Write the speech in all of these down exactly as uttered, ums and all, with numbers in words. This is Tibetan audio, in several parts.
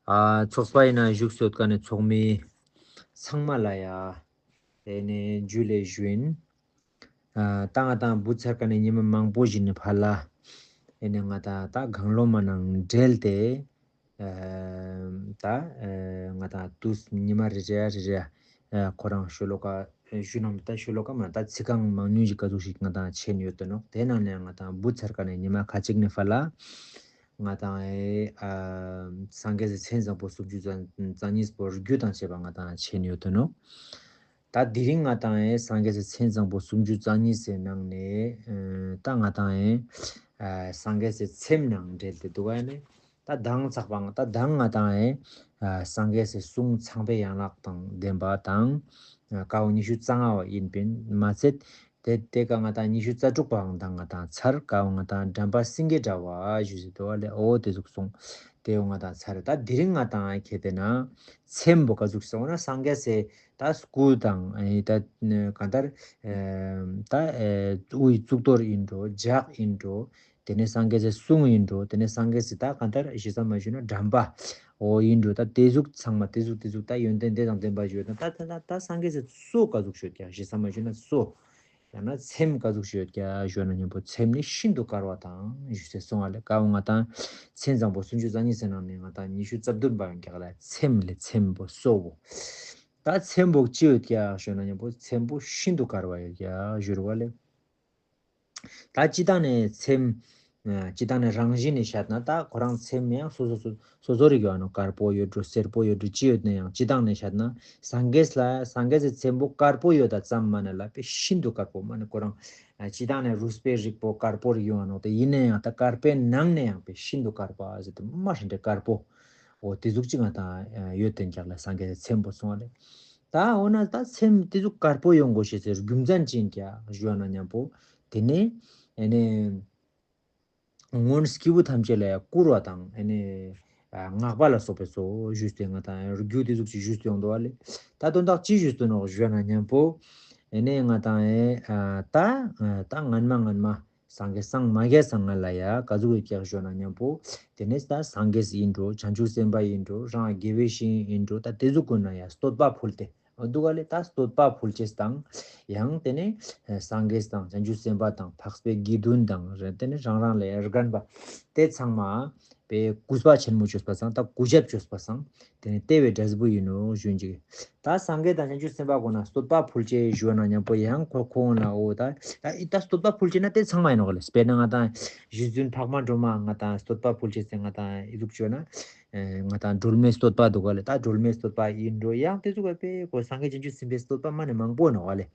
ཨ་ཚོགས་པ་ཡིན་ན་བཞུགས་སོད་ཀ་ནས་ཚོགས་མི་ཚང་མ་ལ་ཡ། དེ་ནས་ཇུ་ལེ་ཞུ་ཡིན། ཨ་ད་ང་དང་བུ་ཚར་ཀ་ནས་ཉི་མ་མང་པོ་ཞིག་ནས་ཕར་ལ། དེ་ནས་ང་དང་ད་གང་ལོ་མ་ནང་འབྲེལ་ཏེ། ཨ་ད་ཨ་ང་དང་དུས་ཉི་མ་རེ་རེ་རེ་རེ་ཨ་ཁོ་རང་ཤོ་ལོ་ཀ་ཞུ་ནམ་ད་ཤོ་ལོ་ཀ་མ་ད་ཚིག་རྐང་མང་ཉུང་ཞིག་ག་ཚོད་ཞིག་ང་དང་ཆེན་ཡོད་དོ་ནོག་དེ་ནང་ནས་ང་དང་བུ་ཚར་ཀ་ནས་ཉི་མ་ཁ་ཅིག་ནས་ཕར་ལ། ང་དང་ཨེ་ཨ་སངས་རྒྱས་སི་མཚན་བཟང་པོ་སུམ་ཅུ་རྩ་རྩ་གཉིས་པོ་རྒྱུ་དང་བཅས་པ་ང་དང་ཆེན་ཡོད་དོ་ནོག་ད་དེ་རིང་ང་དང་ཨེ་སངས་རྒྱས་སི་མཚན་བཟང་པོ་སུམ་ཅུ་རྩ་གཉིས་སི་ནང་ནས་ཨེ་ད་ང་དང་ཨེ་ཨ་སངས་རྒྱས་སི་མཚན་ནང་འབྲེལ་ཏེ་འདུག་ག་ནས་ད་མདང་ཚགས་པ་ད་མདང་ང་དང་ཨེ་ཨ་སངས་རྒྱས་སི་གསུང་ཚངས་པའི་ཡན་ལག་དང་ལྡན་པ་དང་ཨ་ཀ་བོ་ཉི་ཤུ་རྩ་ལྔ་བ་ཡིན་པས་མ་ཚད། དེ་དེ་ཀ་ང་དང་ཉི་ཤུ་རྩ་དྲུག་པའང་དང་ང་དང་ཚར་ཀ་བོ་ང་དང་འགྲམ་པ་སེང་གེ་འདྲ་བ་ཞུས་ཟེར་དོ་བ་ལས་ཨོ་དེ་ཟུག་སོང་། དེ་བོ་ང་དང་ཚར་ད་དེ་རིང་ང་དང་ཁྱེད་དེ་ན་མཚན་པོ་ག་ཟུག་སོང་ན་སངས་རྒྱས་སི་ད་སྐུ་དང་ཨེ་ད་ག་འདར་ཨེ་ད་ཨེ་དབུའི་གཙུག་ཏོར་ཡིན་འགྲོ་ལྗགས་ཡིན་འགྲོ། དེ་ནས་སངས་རྒྱས་སི་གསུང་ཡིན་འགྲོ། དེ་ནས་སངས་རྒྱས་སི་ད་གང་ལྟར་ཞེ་ས་མ་ཞུས་ན་འགྲམ་པ། འོ་ཡིན་འགྲོ། ད་དེ་ཟུག་ཚང་མ་དེ་ཟུག་དེ་ཟུག་ད་ཡོན་ཏན་དེ་དང་ལྡན་པ་ཞུས་ན་ད་ད་ད་ད་སངས་རྒྱས་སི་སོ་ག་ཟུག་ཞུ་ཀྱང་ཞེ་ས་མ་ཞུས་ན་སོ། ཡང་ན་ཚེམས་ག་ཟུག་ཞུ་ཀྱང་ཞུ་ན་མཉམ་པོ་ཚེམས་ནི་ཤིན་ཏུ་དཀར་བ་དང་ཞུ་སེ་སོང་བ་ལས་ཀ་བོ་ང་དང་མཚན་བཟང་པོ་སུམ་ཅུ་རྩ་གཉིས་སི་ནང་ནས་ང་དང་ཉི་ཤུ་རྩ་བདུན་པ་ཡང་རྒྱག་ལ་ཚེམས་ལས་ཚེམས་པོ་སོ་བོ། ད་ཚེམས་པོ་ཅི་ཡོད་ཀྱང་ཞུ་ན་མཉམ་པོ་ཚེམས་པོ་ཤིན་ཏུ་དཀར་བ་ཡོད་ཀྱང་ཞུ་རུ་བ་ལས། ད་སྤྱི་བཏང་ནས་ཚེམས། ཨ་སྤྱི་བཏང་ནས་རང་བཞིན་ནས་བཤད་ན་ད་ཁོ་རང་ཚེམས་ཡང་སོ་སོ་སོ་སོ་སོ་རིགས་ཡོད་ནོ། དཀར་པོ་ཡོད་འགྲོ་སེར་པོ་ཡོད་འགྲོ་ཅི་ཡོད་ན་ཡང་སྤྱི་བཏང་ནས་བཤད་ན་སངས་རྒྱས་ལ་སངས་རྒྱས་སི་ཚེམས་པོ་དཀར་པོ་ཡོད་ད་ཙམ་མ་ནས་ལ་པའི་ཤིན་ཏུ་དཀར་པོ་མ་ནས་ཁོ་རང་ཨ་སྤྱི་བཏང་ནས་རུས་པའི་རིགས་པོ་དཀར་པོ་རིགས་ཡོད་ནོ། དེ་ཡིན་ན་ཡང་ད་དཀར་པོའི་ནང་ནས་ཡང་པའི་ཤིན་ཏུ་དཀར་པོ་ཟེར་ཏེ་མ་ཧྲན་ཏེ་དཀར་པོ་འོ་དེ་ཟུག་ཅིག་ང་དང་ཡོད་དེ་འཇག་ལ་སངས་རྒྱས་སི་ཚེམས་པོ་སོང་བ་རེད། ད་འོ་ན་ད་ཚེམས་དེ་ཚོ་དཀར་པོ་ཡོང་དགོས་ཤེས་ཟེར་རྒྱུ་མཚན་ཅི་ཡིན་ཀྱང་ཞུ་བ་ན་མཉམ་པོ། དེ་ནས་ཨེ་ནས་སྔོན་སྐྱེས་བུ་ཐམས་ཅད་ལ་ཡང་བཀུར་བ་དང་ཨེ་ནས་ཨ་བསྔགས་པ་ལ་སོགས་པའི་ཚོ་ཞུས་ཏེ་ང་དང་རྒྱུ་དེ་ཚོ་ཅིག་ཞུས་ཏེ་ཡོང་འདུག་བ་ལས། ད་དོན་དག་ཅི་ཞུས་ཏེ་ནོག་ཞུ་བ་ན་མཉམ་པོ། ཨེ་ནས་ང་དང་ཨེ་ཨ་ད་ཨ་ད་སྔན་མ་སྔན་མ། སངས་རྒྱས་སངས་མ་རྒྱས་སངས་ང་ལ་ཡ་ག་ཟུག་ཡོད་ཀྱག་ཞོ་ན་མཉམ་པོ། དེ་ནས་ད་སངས་རྒྱས་ཡིན་འགྲོ། བྱང་ཆུབ་སེམས་དཔའ་ཡིན་འགྲོ། རང་དགེ་བའི་བཤེས་གཉེན་ཡིན་འགྲོ། ད་དེ་ཟུག་ཀུན་ན་ཡ་བསྟོད་པ་ཕུལ་ཏེ། འོ་འདུག་ག་ལས་ད་བསྟོད་པ་ཕུལ་ཅེས་དང་། ཡང་དེ་ནས་སངས་རྒྱས་དང་བྱང་ཆུབ་སེམས་དཔའ་དང་འཕགས་པའི་དགེ་འདུན་དང་རེད། དེ་ནས་རང་རང་ལས་རྒན་པ། དེ་ཚང་མ། པའི་གུས་པ་ཆེན་མོ་བཅོས་པ་སང་ད་གུས་ཞབས་བཅོས་པ་སང་། དེ་ནས་ལྟེ་བའི་འབྲས་བུ་ཡིན་ནོ་ཞུན་ཅིག་ད་སངས་རྒྱས་དང་བྱང་ཆུབ་སེམས་དཔའ་ཀུན་ན་བསྟོད་པ་ཕུལ་ཅེས་ཞུ་བ་ན་མཉམ་པོ་ཡང་ཁོ་ཁོང་ལ་འོ་ད་ད་ད་བསྟོད་པ་ཕུལ་ཅེས་ན་དེ་ཚང་མ་ཡིན་ནོ་ག་ལས། དཔེར་ན་ང་དང་རྗེ་བཙུན་འཕགས་མ་སྒྲོལ་མ་ང་དང་བསྟོད་པ་ཕུལ་ཅེས་ཟེར་ང་དང་ཨི་ཟུག་བཅོས་ན། ང་དང་སྒྲོལ་མའི་བསྟོད་པ་འདུག་ག་ལས། ད་སྒྲོལ་མའི་བསྟོད་པ་ཡིན་འགྲོ། ཡང་དེ་ཚོ་ག་དཔེ་ཁོ་སངས་རྒྱས་བྱང་ཆུབ་སེམས་དཔའི་བསྟོད་པ་མ་ནས་མང་པོ་ནོ་ག་ལས།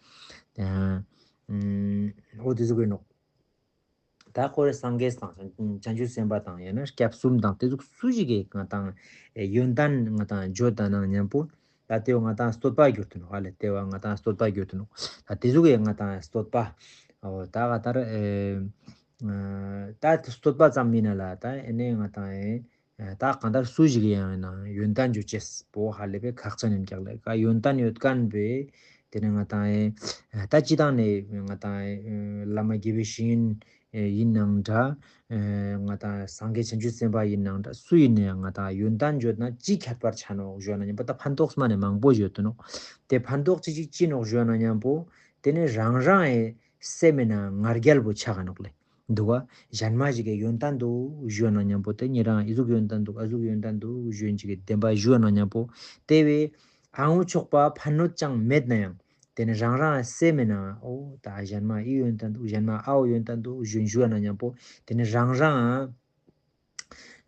འོ་དེ་ཚོ་ག་ཡིན་ནོ། ད་ཁོ་རེ་སངས་རྒྱས་དང་བྱང་ཆུབ་སེམས་དཔའ་དང་ཡང་ན་སྐྱབས་གསུམ་དང་དེ་ཚོ་སུ་ཞིག་གིས་ང་དང་ཡོན་ཏན་ང་དང་བརྗོད་དང་ནང་མཉམ་པོ། ད་དེ་བ་ང་དང་བསྟོད་པ་བསྒྱུར་དུ་ནོ་ཧ་ལས། དེ་བ་ང་དང་བསྟོད་པ་བསྒྱུར་དུ་ནོ། ད་དེ་ཚོ་གིས་ང་དང་བསྟོད་པ། འོ་ད་ག་ད་རེ། ད་བསྟོད་པ་ཙམ་མིན་ན་ལ་ད་ཨེ་ནས་ང་དང་ཨེ། ད་གང་ལྟར་སུ་ཞིག་ཡང་ཡིན་ན་ཡོན་ཏན་ཅོ་ཅེས་པོ་ཧ་ལས་པའི་ཁག་ཅན་ཡིན་ཀྱག་ལས་ཀ་ཡོན་ཏན་ཡོད་མཁན་པས། དེ་ནས་ང་དང་ཨེ་ད་སྤྱི་བཏང་ནས་ང་དང་ཨེ་བླ་མ་དགེ་བའི་བཤེས་གཉེན་ཡིན་ནང་འདྲ། ང་དང་སངས་རྒྱས་བྱང་ཆུབ་སེམས་དཔའ་ཡིན་ནང་འདྲ་སུ་ཡིན་ན་ཡང་ང་དང་ཡོན་ཏན་ཡོད་ན་ཅི་ཁྱད་པར་ཆ་ནོག་ཞུ་ན་མཉམ་པོ་ད་ཕན་ཐོགས་མ་ནས་མང་པོ་ཡོད་དུ་ནོག་དེ་ཕན་ཐོགས་ཅི་ཅིག་ཅི་ནོག་ཞུ་ན་མཉམ་པོ་དེ་ནས་རང་རང་ཨེ་སེམས་མེད་ན་ང་རྒྱལ་པོ་ཆགས་ནོག་ལེ། འདུག་ག་གཞན་མ་ཞིག་གི་ཡོན་ཏན་འདུག་ཞུ་ན་མཉམ་པོ་དེ་ཉེ་རང་ཨི་ཟུག་ཡོན་ཏན་འདུག་ཨ་ཟུག་ཡོན་ཏན་འདུག་ཞུན་ཅིག་གི་བདེན་པ་ཞུ་ན་མཉམ་པོ་དེ་བས་ཨང་ཆོག་པ་ཕན་གནོད་ཅང་མེད་ན་ཡང་དེ་ནི་རང་རང་སེམས་མེད་ན་འོ་ད་གཞན་མ་ཨི་ཡོན་ཏན་འདུག་གཞན་མ་ཨའོ་ཡོན་ཏན་འདུག་ཞུན་ཞུ་ན་མཉམ་པོ་དེ་ནི་རང་རང་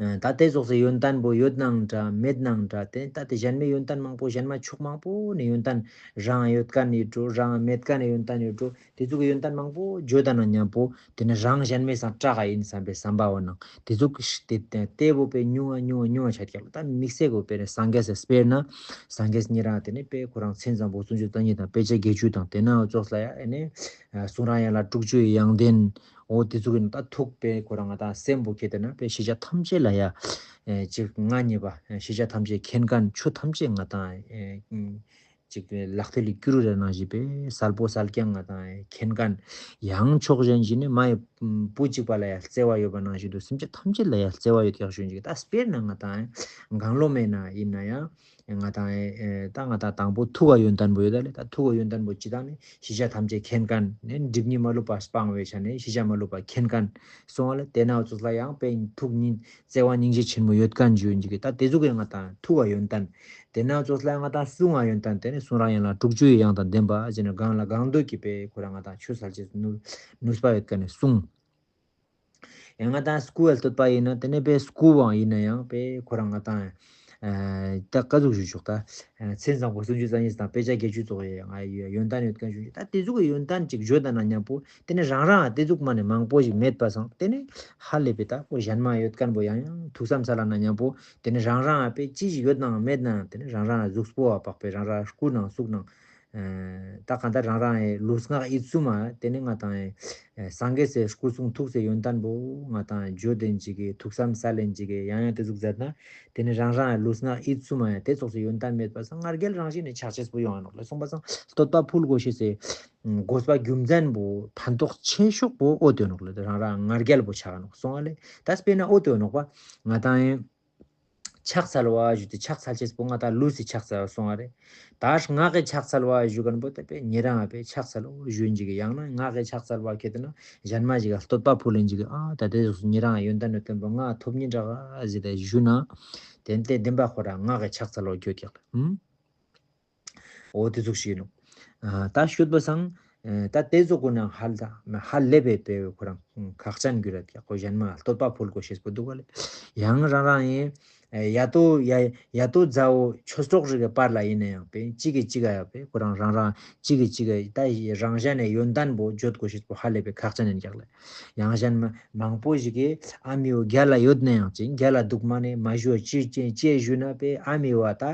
ད་དེ་ཙོགས་སུ་ཡོན་ཏན་པོ་ཡོད་ནང་འདྲ་མེད་ནང་འདྲ་དེ་ད་དེ་གཞན་མའི་ཡོན་ཏན་མང་པོ་གཞན་མ་ཕྱོགས་མང་པོ་ནས་ཡོན་ཏན་རང་ཡོད་མཁན་ཡོད་འགྲོ་རང་མེད་མཁན་ཡོན་ཏན་ཡོད་འགྲོ། དེ་ཚོ་གི་ཡོན་ཏན་མང་པོ་བརྗོད་ད་ན་མཉམ་པོ་དེ་ནི་རང་གཞན་མའི་སང་སྐྲག་ག་ཡིན་བསམ་པའི་བསམ་པའོ་ནང་དེ་ཚོ་གི་ཤ་དེ་དེ་བོ་པའི་ཉུང་བ་ཉུང་བ་ཉུང་བ་ཆ་རྒྱག་ལ་ད་དམིགས་བསལ་གོ་དཔེར་ན་སངས་རྒྱས་སི་དཔེར་ན་སངས་རྒྱས་ཉེ་རང་དེ་ནི་དཔེ་ཁོ་རང་མཚན་བཟང་པོ་སུམ་ཅུ་རྩ་གཉིས་དང་དཔེ་བྱད་བརྒྱད་ཅུ་དང་དེ་ན་ཙོགས་ལ་ཡ་ཨེ་ནི་གསུང་རབ་ཡན་ལག་དྲུག་ཅུའི་ཡང་ལྡན་འོ་དེ་ཚོ་གི་ནི་ད་ཐུག་དཔེ་ཁོ་རང་ང་དང་སེམས་པོ་ཁྱེད་དེ་ན་དཔེ་ཤེས་བྱ་ཐམས་ཅད་ལ་ཡ་ཅིག་ང་གཉིས་པ་ཤེས་བྱ་ཐམས་ཅད་མཁྱེན་མཁན་ཆོས་ཐམས་ཅད་ང་དང་། ཅིག་ལག་མཐིལ་ལས་སྐྱུ་རུ་ར་ནང་བཞིན་པས་གསལ་པོ་གསལ་རྐྱང་ང་དང་མཁྱེན་མཁན། ཡང་ཕྱོགས་གཞན་ཞིག་ནས་མ་ཡི་བུ་གཅིག་པ་ལ་ཡང་བརྩེ་བ་ཡོད་པ་ནང་བཞིན་དུ་སེམས་ཅན་ཐམས་ཅད་ལ་ཡང་བརྩེ་བ་ཡོད་ཀྱང་ཞུ་ཡིན་གྱི། ད་དཔེར་ན་ང་དང་གང་བློ་མེད་ན་ཡིན་ན་ཡང་ང་དང་ད་ང་དང་དང་པོ་ཐུགས་ཀ་ཡོན་ཏན་པོ་ཡོད་ད་ལེ། ད་ཐུགས་ཀ་ཡོན་ཏན་པོ་ཅི་དང་ནི་ཤེས་བྱ་ཐམས་ཅད་མཁྱེན་མཁན་ནི་སྒྲིབ་གཉིས་མ་ལུས་པ་སྤང་བའི་ཆ་ནས་ཤེས་བྱ་མ་ལུས་པ་མཁྱེན་མཁན་སོང་བ་ལ། དེ་ན་ཚོ་ལ་ཡང་དཔེ་ཐུགས་ཉིད་བརྩེ་བ་སྙིང་རྗེ་ཆེན་མོ་ཡོད་མཁན་ཞུ་ཡིན་གྱི། ད་དེ་ཚོ་གི་ང་དང་ཐུགས་ཀ་ཡོན་ཏན། དེ་ན་ཚོ་ལ་ང་དང་གསུང་ང་ཡོན་ཏན་དེ་ནི་གསུང་རང་ཡན་ལ་དྲུག་ཅུ་ཡི་དབྱངས་དང་ལྡན་པ་ཟེར་ན་གང་ལ་གང་འདོད་ཀྱི་དཔེ་ཁོ་རང་ང་དང་ཆོས་གསལ་བྱེད་ནུས་ནུས་པ་ཡོད་མཁན་ནི་གསུང་། ཡང་ང་དང་སྐུ་བལ་བསྟོད་པ་ཡིན་ན་དེ་ནས་པའི་སྐུ་བའང་ཡིན་ན་ཡང་པའི་ཁོ་རང་ང་དང་ད་ཀ་ཟུག་ཞུ་ཆོག་ད་མཚན་བཟང་པོ་སུམ་ཅུ་རྩ་གཉིས་དང་དཔེ་ཆ་བརྒྱད་ཅུ་ཙོགས་ཡང་ཡོན་ཏན་ཡོད་མཁན་ཞུ་ད་དེ་ཟུག་གི་ཡོན་ཏན་ཅིག་བརྗོད་ད་ན་མཉམ་པོ་དེ་ནས་རང་རང་དེ་ཟུག་མ་ནས་མང་པོ་ཞིག་མེད་པ་སང་དེ་ནས་ཧ་ལས་པའི་ད་ཁོ་གཞན་མ་ཡོད་མཁན་པོ་ཡང་ཡང་ཐུགས་བསམ་ས་ལ་ན་མཉམ་པོ་དེ་ནས་རང་རང་པའི་ཅི་ཞིག་ཡོད་ནའང་མེད་ནའང་དེ་ནས་རང་རང་གཟུགས་པོ་བ་པགས་པའི་རང་རང་སྐུ་ནང་གཟུགས་ནང་ད་གང་ལྟར་རང་རང་ལུས་ངག་ཡིད་གསུམ་མ་དེ་ནི་ང་དང་སངས་རྒྱས་སའི་སྐུ་གསུང་ཐུགས་སའི་ཡོན་ཏན་པོ་ང་དང་བརྗོད་དེ་འཇིག་གི་ཐུགས་བསམ་ས་ལེན་འཇིག་གི་ཡང་ཡང་དེ་ཟུག་མཛད་ན་དེ་ནི་རང་རང་ལུས་ངག་ཡིད་གསུམ་མ་ཡང་དེ་ཙོགས་སའི་ཡོན་ཏན་མེད་པ་སང་ང་རྒྱལ་རང་བཞིན་ནས་ཆགས་ཆེས་པོ་ཡོང་ང་ནོག་ལ་སོང་པ་སང་བསྟོད་པ་ཕུལ་དགོས་ཤེས་སའི་དགོས་པ་རྒྱུ་མཚན་པོ་ཕན་ཐོགས་ཆེ་ཤོས་པོ་ཨོ་དེ་ནོག་ལ་རང་རང་ང་རྒྱལ་པོ་ཆགས་ནོག་སོང་ཨ་ལེ། ད་དཔེར་ན་ཨོ་དེ་ནོག་པ་ང་དང་ཡང་ཕྱག་འཚལ་བ་ཞུ་དེ་ཕྱག་འཚལ་ཆེས་པོ་ང་དང་ལུས་སི་ཕྱག་འཚལ་བ་སོང་བ་རེད། ད་ངག་གི་ཕྱག་འཚལ་བ་ཞུ་མཁན་པོ་ད་པས་ཉེ་རང་ང་པས་ཕྱག་འཚལ་ལོ་ཞུ་འཇིག་གི་ཡང་ན་ངག་གི་ཕྱག་འཚལ་བ་ཁེ་ཏེ་ན་གཞན་མ་ཞིག་ག་བསྟོད་པ་ཕུལ་ལེན་འཇིག་གི་ཨ་ད་དེ་ཟུག་ཉེ་རང་ཡོན་ཏན་ནོ་བསྟན་པོ་ང་ཐོབ་ཉིན་རག་ཟེར་ཏེ་ཞུ་ན་དེ་ལྟའི་བདེན་པ་ཁོ་རང་ངག་གི་ཕྱག་འཚལ་ལོ་བརྗོད་ཀྱག་ལ། ཨོ་དེ་ཟུག་ཞིག་ནོ། ད་ཤོད་པ་སང་། ད་དེ་ཟུག་གོ་ན་ཧ་ལ་ཧ་ལས་པའི་དཔེ་ཁོ་རང་ཁག་ཅན་གྱུར་ར་ཡ་ཁོ་གཞན་མ་བསྟོད་པ་ཕུལ་དགོས་ཤེས་པོ་འདུག་ག་ལེ། ཡང་རང་རང་ཡིན། ཡ་ཏོ་ཡ་ཡ་ཏོ་མཛའ་བོ་ཆོས་གྲོགས་རིགས་ཀྱི་བར་ལ་ཡིན་ན་ཡང་པས་གཅིག་གིས་གཅིག་ག་ཡ་པས་ཁོ་རང་རང་རང་གཅིག་གིས་གཅིག་ག་ད་རང་གཞན་ནས་ཡོན་ཏན་པོ་བརྗོད་དགོས་ཤེས་པོ་ཧ་ལས་པའི་ཁག་ཅན་ཡིན་ཀྱག་ལེ། ཡང་གཞན་མ་མང་པོ་ཞིག་གིས་ཨ་མི་བོ་རྒྱལ་ལ་ཡོད་ན་ཡང་ཅིག་རྒྱལ་ལ་འདུག་མ་ནས་མ་ཞུ་བ་ཅི་ཅི་ཅི་ཞུ་ན་པས་ཨ་མི་བོ་ད་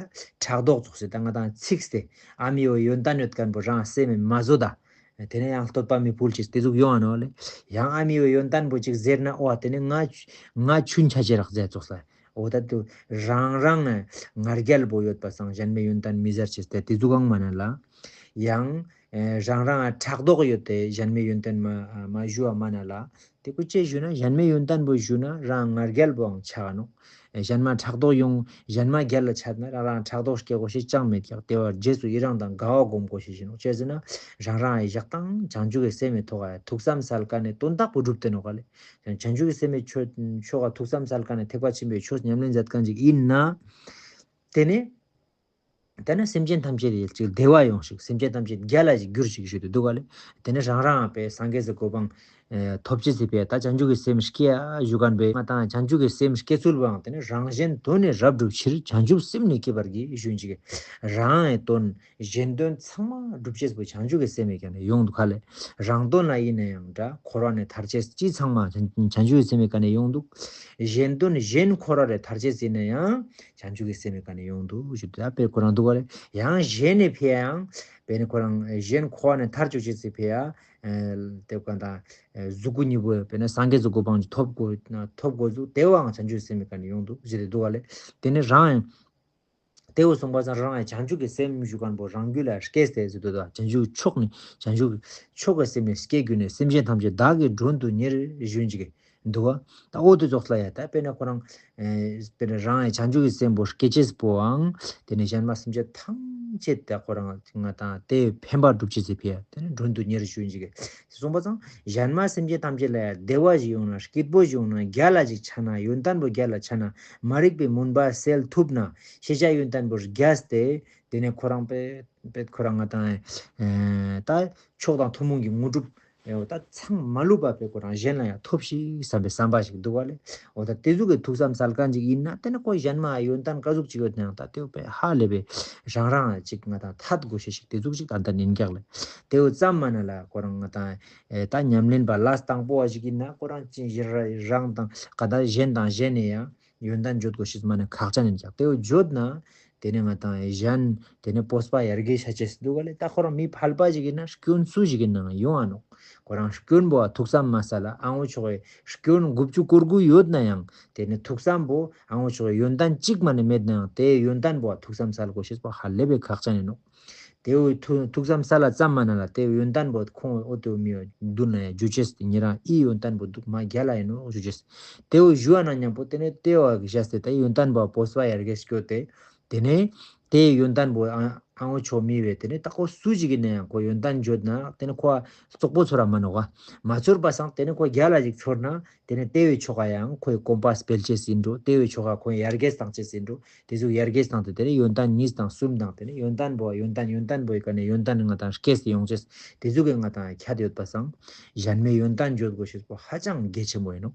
ཕྲག་དོག་ཙོགས་སེ་ད་ང་དང་ཚིག་སྟེ་ཨ་མི་བོ་ཡོན་ཏན་ཡོད་མཁན་པོ་རང་སེམས་མ་བཟོ་ད། དེ་ནས་ཡང་བསྟོད་པ་མི་ཕུལ་ཅེས་དེ་ཟུག་ཡོང་ང་ནོ་ལེ། ཡང་ཨ་མི་བོ་ཡོན་ཏན་པོ་ཅིག་ཟེར་ན་ཨོ་དེ་ནས་ང་ང་ཆུན་ཆ་ཅེ་རག་ཟེར་ཙོགས་ལ། ཨོ་ད་དུ་རང་རང་ང་རྒྱལ་པོ་ཡོད་པ་སང་གཞན་མའི་ཡོན་ཏན་མི་ཟེར་ཅེས་དེ་དེ་ཟུག་གང་མ་ན་ལ། ཡང་། ཨེ་རང་རང་ཕྲག་དོག་ཡོད་དེ་གཞན་མའི་ཡོན་ཏན་མ་མ་ཞུ་བ་མ་ན་ལ། དེ་ཀུ་ཅེ་ཞུ་ན་གཞན་མའི་ཡོན་ཏན་པོ་ཞུ་ན་རང་ང་རྒྱལ་པོའང་ཆགས་ནོག་ཨེ་གཞན་མ་ཕྲག་དོག་ཡོང་གཞན་མ་རྒྱལ་ལ་ཆགས་ན་རང་རང་ཕྲག་དོག་སྐྱེ་དགོས་ཤེས་ཅང་མེད་ཀྱག་དེ་བར་རྗེས་སུ་ཡི་རང་དང་དགའ་བ་སྒོམ་དགོས་ཤེས་ཞིག་ནོག་ཅེ་ཟེར་ན་རང་རང་ཡི་བཞག་སྟངས་བྱང་ཆུབ་ཀྱི་སེམས་མི་ཐོག་ཡ་ཐུགས་བསམ་སལ་ཀ་ནས་དོན་དག་པོ་སྒྲུབ་དེ་ནོག་ག་ལེ། བྱང་ཆུབ་ཀྱི་སེམས་མི་ཆོས་ཆོས་ཀ་ཐུགས་བསམ་སལ་ཀ་ནས་ཐེག་པ་ཆེན་པོའི་ཆོས་ཉམས་ལེན་མཛད་མཁན་ཅིག་ཡིན་ན། དེ་ནས། དེ་ནས་སེམས་ཅན་ཐམས་ཅད་ལ་ཅིག་བདེ་བ་ཡོང་ཞིག་སེམས་ཅན་ཐམས་ཅད་རྒྱལ་ལ་ཞིག་འགྱུར་ཞིག་ཞུ་དུ་འདུག་ག་ལེ། དེ་ནས་རང་རང་པས་སངས་རྒྱས་སུ་གོ་འཕང་ཐོབ་ཅེས་སི་ཕི་ཡ་ད་བྱང་ཆུབ་ཀྱི་སེམས་སྐྱེ་ཡ་ཞུ་མཁན་པས་ང་དང་བྱང་ཆུབ་ཀྱི་སེམས་སྐྱེ་ཚུལ་བའང་དེ་ནས་རང་གཞན་དོན་ནི་རབ་བསྒྲུབ་ཕྱིར་བྱང་ཆུབ་སེམས་ནི་བསྐྱེད་པར་བགྱི་ཞུ་ཅིག་རང་ཡི་དོན་གཞན་དོན་ཚང་མ་སྒྲུབ་ཅེས་པོ་བྱང་ཆུབ་ཀྱི་སེམས་ཡི་ཀ་ནས་ཡོང་འདུག་ག་ལེ། རང་དོན་ལ་ཡིན་ན་ཡང་འདྲ་འཁོར་བ་ནས་ཐར་ཅེས་ཅི་ཚང་མ་བྱང་ཆུབ་ཀྱི་སེམས་ཡི་ཀ་ནས་ཡོང་འདུག་གཞན་དོན་གཞན་འཁོར་བ་ལས་ཐར་ཅེས་ཡིན་ན་ཡང་། བྱང་ཆུབ་ཀྱི་སེམས་ཀྱི་ཀ་ནས་ཡོང་འདུག་ཞུ་དུས་ད་དཔེ་ཁོ་རང་འདུག་ག་ལེ། ཡང་གཞན་ནི་ཕི་ཡང་དཔེ་ནི་ཁོ་རང་གཞན་འཁོར་བ་ནས་ཐར་བཅུག་ཅེས་སི་ཕི་ཡ། དེ་ཀ་ད་གཟུགས་སྐུ་གཉིས་པོ་དཔེ་ན་སངས་རྒྱས་སུ་གོ་འཕང་ཐོབ་དགོས་ཐོབ་དགོས་འདུག་དེ་བའང་བྱང་ཆུབ་སེམས་ཀྱི་ཀ་ནས་ཡོང་འདུག་ཞུ་དེ་འདུག་ག་ལེ། དེ་ནི་རང་ཡང་། དེ་བས་གསུངས་པ་ཙང་རང་ཡང་བྱང་ཆུབ་ཀྱི་སེམས་ཞུ་མཁན་པོ་རང་རྒྱུད་ལ་སྐྱེས་ཏེ་ཟེར་དུས་ད་བྱང་ཆུབ་མཆོག་ནི་བྱང་ཆུབ་མཆོག་གི་སེམས་ནི་སྐྱེ་དགོས་ནས་སེམས་ཅན་ཐམས་ཅད་བདག་གིས་མགྲོན་དུ་གཉེར་ཞུ་འཇིག་གི་འདུག་བ། ད་འོ་དེ་ཙོགས་ལ་ཡ་ད་དཔེར་ན་ཁོ་རང་། ཨེ་དཔེར་ན་རང་ཡང་བྱང་ཆུབ་ཀྱི་སེམས་པོ་སྐྱེ་ཅེས་པོའང་དེ་ནས་གཞན་མ་སེམས་ཅན་ཐམས་ཅད་ད་ཁོ་རང་ང་དང་དེ་ཕན་པ་སྒྲུབ་ཅེས་སི་ཕི་ཡ་དེ་ནས་མགྲོན་དུ་གཉེར་ཞུ་འཇིག་གི་གསུངས་པ་ཙང་གཞན་མ་སེམས་ཅན་ཐམས་ཅད་ལ་ཡ་བདེ་བ་ཞིག་ཡོང་ན་སྐྱིད་པོ་ཞིག་ཡོང་ན་རྒྱལ་ལ་ཞིག་ཆགས་ན་ཡོན་ཏན་པོ་རྒྱལ་ལ་ཆགས་ན་མ་རིག་པའི་མུན་པ་སེལ་ཐུབ་ན་ཤེས་བྱ་ཡོན་ཏན་པོ་རྒྱས་ཏེ་དེ་ནས་ཁོ་རང་པེ་པེ་ཁོ་རང་ང་དང་ཨེ་ད་མཆོག་དང་ཐུན་མོང་གི་དངོས་གྲུབ། ཨེ་འོ་ད་ཚང་མ་ལུས་པ་པའི་ཁོ་རང་གཞན་ལ་ཡང་ཐོབ་ཤིག་བསམ་པའི་བསམ་པ་ཞིག་འདུག་བ་ལེ། འོ་ད་དེ་ཟུག་གི་ཐུགས་བསམ་སལ་མཁན་ཅིག་ཡིན་ན་དེ་ནི་ཁོ་གཞན་མ་ཡོན་ཏན་ག་ཟུག་ཅིག་ཡོད་ན་ཡང་ད་དེ་བས་ཧ་ལས་པའི་རང་རང་ཅིག་ང་དང་ཐད་དགོས་ཤེས་ཤིག་དེ་ཟུག་ཅིག་ད་ལྟ་ནིན་རྒྱག་ལེ། དེ་འོ་ཙམ་མ་ན་ལ་ཁོ་རང་ང་དང་ཨེ་ད་ཉམས་ལེན་པ་ལས་དང་པོ་བ་ཞིག་ཡིན་ན་ཁོ་རང་ཅིག་གཞན་རང་དང་ག་ད་གཞན་དང་གཞན་ནས་ཡང་ཡོན་ཏན་བརྗོད་དགོས་ཤེས་མ་ནི་ཁག་ཅན་ཡིན་ཀྱང་དེ་འོ་བརྗོད་ན། དེ་ནས་ང་དང་གཞན་དེ་ནས་སྤོབས་པ་ཡར་རྒྱས་བྱ་ཆེད་འདུག་ག་ལེ། ད་ཁོ་རང་མི་ཕལ་པ་ཞིག་ཡིན་ན་སྐྱོན་སུ་ཞིག་གི་ནང་ཡོང་ཨ་ནོག་ཁོ་རང་སྐྱོན་པོ་བ་ཐུགས་བསམ་མ་ས་ལ་ཨང་འོ་ཆོག་གི་སྐྱོན་དགུ་བཅུ་གོ་དགུ་ཡོད་ན་ཡང་དེ་ནས་ཐུགས་བསམ་པོ་ཨང་འོ་ཆོག་གི་ཡོན་ཏན་གཅིག་མ་ནས་མེད་ན་ཡང་དེ་ཡོན་ཏན་པོ་བ་ཐུགས་བསམ་སལ་དགོས་ཤེས་པོ་ཧ་ལས་པའི་ཁག་ཅན་ཡིན་ནོག་དེ་བོ་ཐུགས་ཐུགས་བསམ་གསལ་ལ་ཙམ་མ་ན་ལ་དེ་བོ་ཡོན་ཏན་པོ་ཁོང་ཨོ་ཏོ་མི་བ་མདུན་ན་ཡ་འཇུ་ཅེས་ཏེ་ཉེ་རང་ཨི་ཡོན་ཏན་པོ་འདུག་མ་རྒྱལ་ལ་ཡིན་ནོ་འཇུ་ཅེས། དེ་བོ་ཞུ་བ་ན་མཉམ་པོ་དེ་ནས་དེ་བ་གི་བཞག་སྟེ་ད་ཡོན་ཏན་པོ་བོས་པ་ཡར་རྒྱས་སྐྱོད་དེ། དེ་ནས་དེ་ཡོན་ཏན་པོ་ཨ་ཨ་ངོ་ཆོ་མི་བས་དེ་ནས་ད་ཁོ་སུ་ཅིག་གི་ནས་ཡང་ཁོ་ཡོན་ཏན་བརྗོད་ན་དེ་ནས་ཁོ་བཙོག་པོ་ཚོར་ར་མ་ནོག་ག། མ་ཚོར་པ་སང་དེ་ནས་ཁོ་རྒྱལ་ལ་ཅིག་ཚོར་ན། དེ་ནས་དེ་བོའི་ཆོ་ག་ཡང་ཁོའི་གོམ་པ་སྤེལ་ཅེས་ཡིན་འགྲོ། དེ་བོའི་ཆོ་ག་ཁོའི་ཡར་རྒྱས་བཏང་ཅེས་ཡིན་འགྲོ། དེ་ཟུག་ཡར་རྒྱས་བཏང་སྟེ་དེ་ནས་ཡོན་ཏན་གཉིས་དང་གསུམ་དང་དེ་ནས་ཡོན་ཏན་པོ་ཡོན་ཏན་ཡོན་ཏན་པོའི་ཀ་ནས་ཡོན་ཏན་ང་དང་སྐྱེས་ཏེ་ཡོང་ཅེས་དེ་ཟུག་གི་ང་དང་ཁྱད་ཡོད་པ་སང་། གཞན་མའི་ཡོན་ཏན་བརྗོད་དགོས་ཤེས་པོ་ཧ་ཅང་གལ་ཆེན་པོ་ཡིན་ནོ།